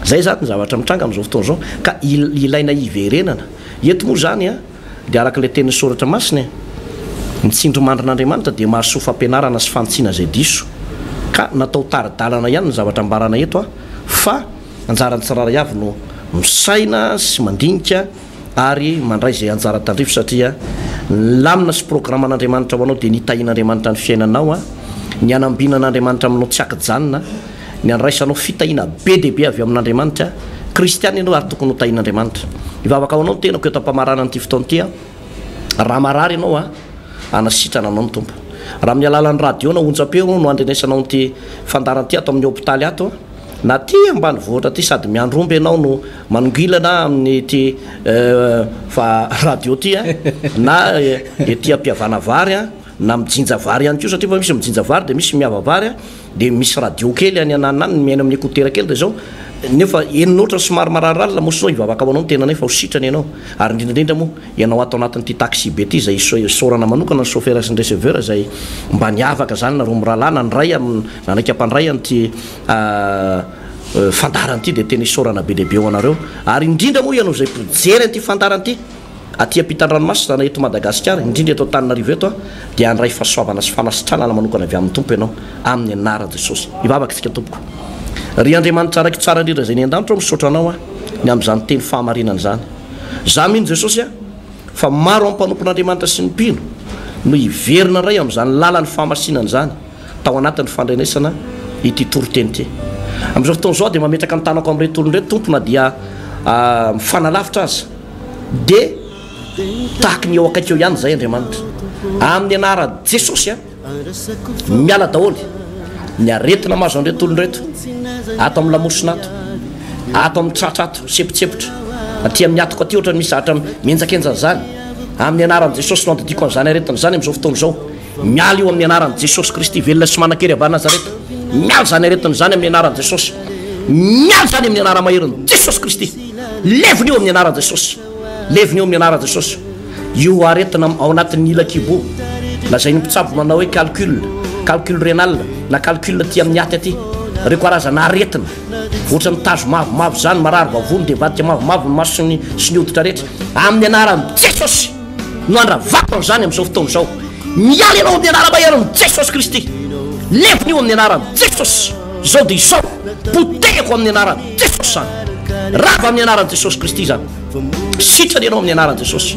Zay zany ny zavatra mitranga amin'izao fotoana izao ka ilaina hiverenana. Eto moa izany dia araka ilay tenin'ny soratra masina e, ny tsindrimandrin'Andriamanitra dia mahasoa fampianarana sy fanitsiana izay diso. Ka natao tari-dalana ihany ny zavatra ambarana eto fa anjaran'ny tsirairay avy no misaina sy mandinika ary mandray izay anjara tandrify satria ny lamina sy programan'Andriamanitra ho anao dia ny hitahian'Andriamanitra ny fiainanao, ny hanambinan'Andriamanitra aminao tsy ankijanona, ny handraisanao fitahiana be dia be avy amin'Andriamanitra. Kristiana ianao ary tokony ho tahian'Andriamanitra. Hivavaka ho anao ny tenako eto am-pamaranana ity fotoana ity aho. Raha marary ianao a, hanasitrana anao ny Tompo. Raha amin'ny alalan'ny radio na onjam-peo no andrenesanao an'ity fandaharana ity ato amin'ny hopitaly ato, Na aty ambanivohitra aty sady miandry omby ianao no manongilana amin'ity fa radio ity na ety am-piavana vary na mijinja vary ihany koa satria fa misy mijinja vary dia misy miava vary dia misy radio kely any ananona any mihaino amin'ny écouteur kely dia izao nefa henonao ohatran'ny somary mararirary lamosinao hivavaka ho anao ny tenanay fa ho sitrana ianao ary indrindra indrindra moa Ianao ato anatin'ity taxi be ity izay isaorana manokana ny chauffeur sy ny receveur izay mba niavaka izany nareo mirahalahy nandray amin'ny nanaiky hampandray an'ity fandaharana ity dia tena isaorana be dia be ho anareo ary indrindra moa ianao izay mpijery an'ity fandaharana ity aty ampitan-dranomasina na eto Madagasikara indrindra eto Antananarivo eto dia handray fahasoavana sy fanasitranana manokana avy amin'ny Tompo ianao amin'ny anaran'i Jesosy. Hivavaka isika tompoko. Ry Andriamanitra Raiko tsara indrindra izay any an-danitra ô misaotra anao aho ny amin'izany teny fahamarinana izany. Za mino Jesosy a, fa maro amin'ny mpanompon'Andriamanitra sy ny mpino no hiverina indray amin'izany lalan'ny fahamasinana izany tao anatin'ny fandrenesana ity toriteny ity. Amin'izao fotoana izao aho dia mametraka ny tanako amin'ireto olona ireto Tompo na dia mifanalavitra aza dia tahaky ny eo akaiky eo ihany izay Andriamanitra. Amin'ny anaran'i Jesosy a. Miala daholo ny aretina mahazo an'ireto olona ireto, ato amin'ny lamosina ato, ato amin'ny tratra ato, misepontsepotra, aty amin'ny hatoka aty ohatran'ny misy zavatra mihenjakenjana izany. Amin'ny anaran'i Jesosy no andidiako an'izany aretina izany amin'izao fotoana izao. Miala io amin'ny anaran'i Jesosy Kristy velona sy manan-kery avy any Nazareta. Miala izany aretina izany amin'ny anaran'i Jesosy. Miala izany amin'ny anara-maherin'i Jesosy Kristy. Levona io amin'ny anaran'i Jesosy. Levona io amin'ny anaran'i Jesosy. Io aretina ao anatin'ny ila kibo, lazain'ny mpitsabo manao hoe calcul, calcul rénal, na calcul aty amin'ny aty aty. Ireo karazana aretina, ohatran'ny tazo mavomavo izany, marary vavony dia mivadika mavomavo ny maso sy ny sy ny hoditra rehetra. Amin'ny anaran'i Jesosy no andravako an'izany amin'izao fotoana izao. Miala ianao amin'ny anara-maherin'i Jesosy Kristy. Levona io amin'ny anaran'i Jesosy. Izao dia izao, potehiko amin'ny anaran'i Jesosy izany. Rava amin'ny anaran'i Jesosy Kristy izany. Sitrana ianao amin'ny anaran'i Jesosy.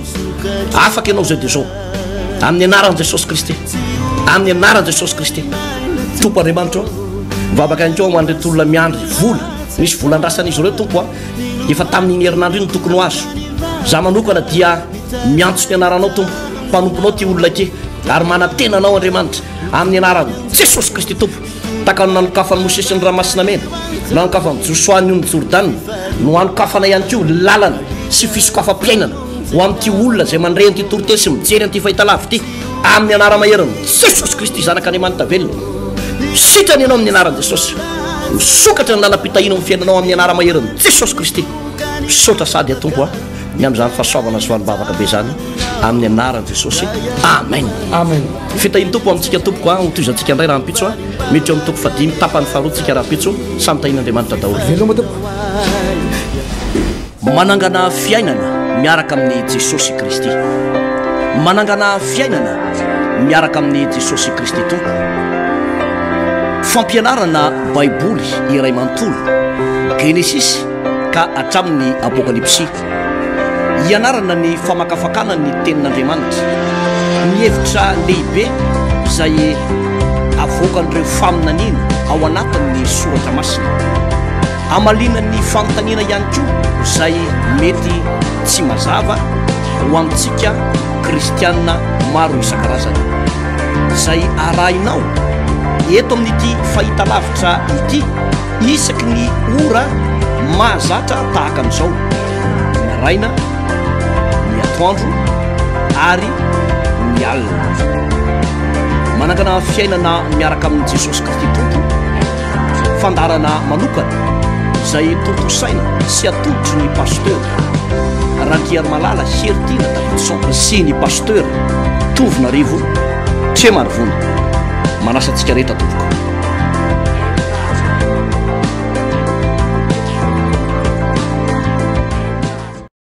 Afaka ianao izao dia izao. Amin'ny anaran'i Jesosy Kristy. Amin'ny anaran'i Jesosy Kristy. Tompo Andriamanitra ô, mivavaka ihany koa ho an'ireto olona miandry vola. Misy vola andrasan'izy ireo Tompo a. Efa tamin'iny herinandro iny no tokony ho azo. Za manokana dia miantso ny anaranao Tompo, mpanomponao ity olona ity ary manantena anao Andriamanitra amin'ny anaran'i Jesosy Kristy Tompo. Tahaka ny nanokafan'i Mosesy ny Ranomasina Mena, nanokafan'i Josoa ny ony Jordana, no hanokafana ihany koa lalana sy fisokafam-piainana ho amin'ity olona izay mandre an'ity toriteny sy mijery an'ity fahitalavitra ity, amin'ny anara-maherin'i Jesosy Kristy Zanak'Andriamanitra velona. Sitrana ianao amin'ny anaran'i Jesosy. Misokatra ny lalam-pitahiana ao amin'ny fiainanao amin'ny anara-maherin'i Jesosy Kristy. Misaotra sady aho Tompo a, ny amin'izany fahasoavana sy valim-bavaka be izany, amin'ny anaran'i Jesosy. Amen. Amen. Fitahian'ny Tompo amintsika tompoko a, ho tohizantsika indray rahampitso a, miditra eo amin'ny toko fahadimy tapany faharoa tsika rahampitso, samy tahian'Andriamanitra daholo. Veloma tompoko. Manangana fiainana miaraka amin'i Jesosy Kristy. Manangana fiainana miaraka amin'i Jesosy Kristy Tompo. Fampianarana Baiboly iray manontolo, Genesisy ka hatramin'ny Apokalypsy. Hianarana ny famakafakana ny Tenin'Andriamanitra, ny hevitra lehibe izay avoakan'ireo faminaniana ao anatin'ny Soratra Masina. Hamaliana ny fanontaniana ihany koa izay mety tsy mazava ho antsika kristiana maro isan-karazany. Izay arahinao eto amin'ity fahitalavitra ity isaky ny ora mahazatra tahaka an'izao. maraina, ny atoandro ary ny alina. Manangana fiainana miaraka amin'i Jesosy Kristy Tompo, fandaharana manokana izay tontosaina sy atolotry ny Pasteur Randriarimalala Heritiana Davidson sy ny Pasteur Tovonarivo Tremarivony. Manasa antsika rehetra tompoko.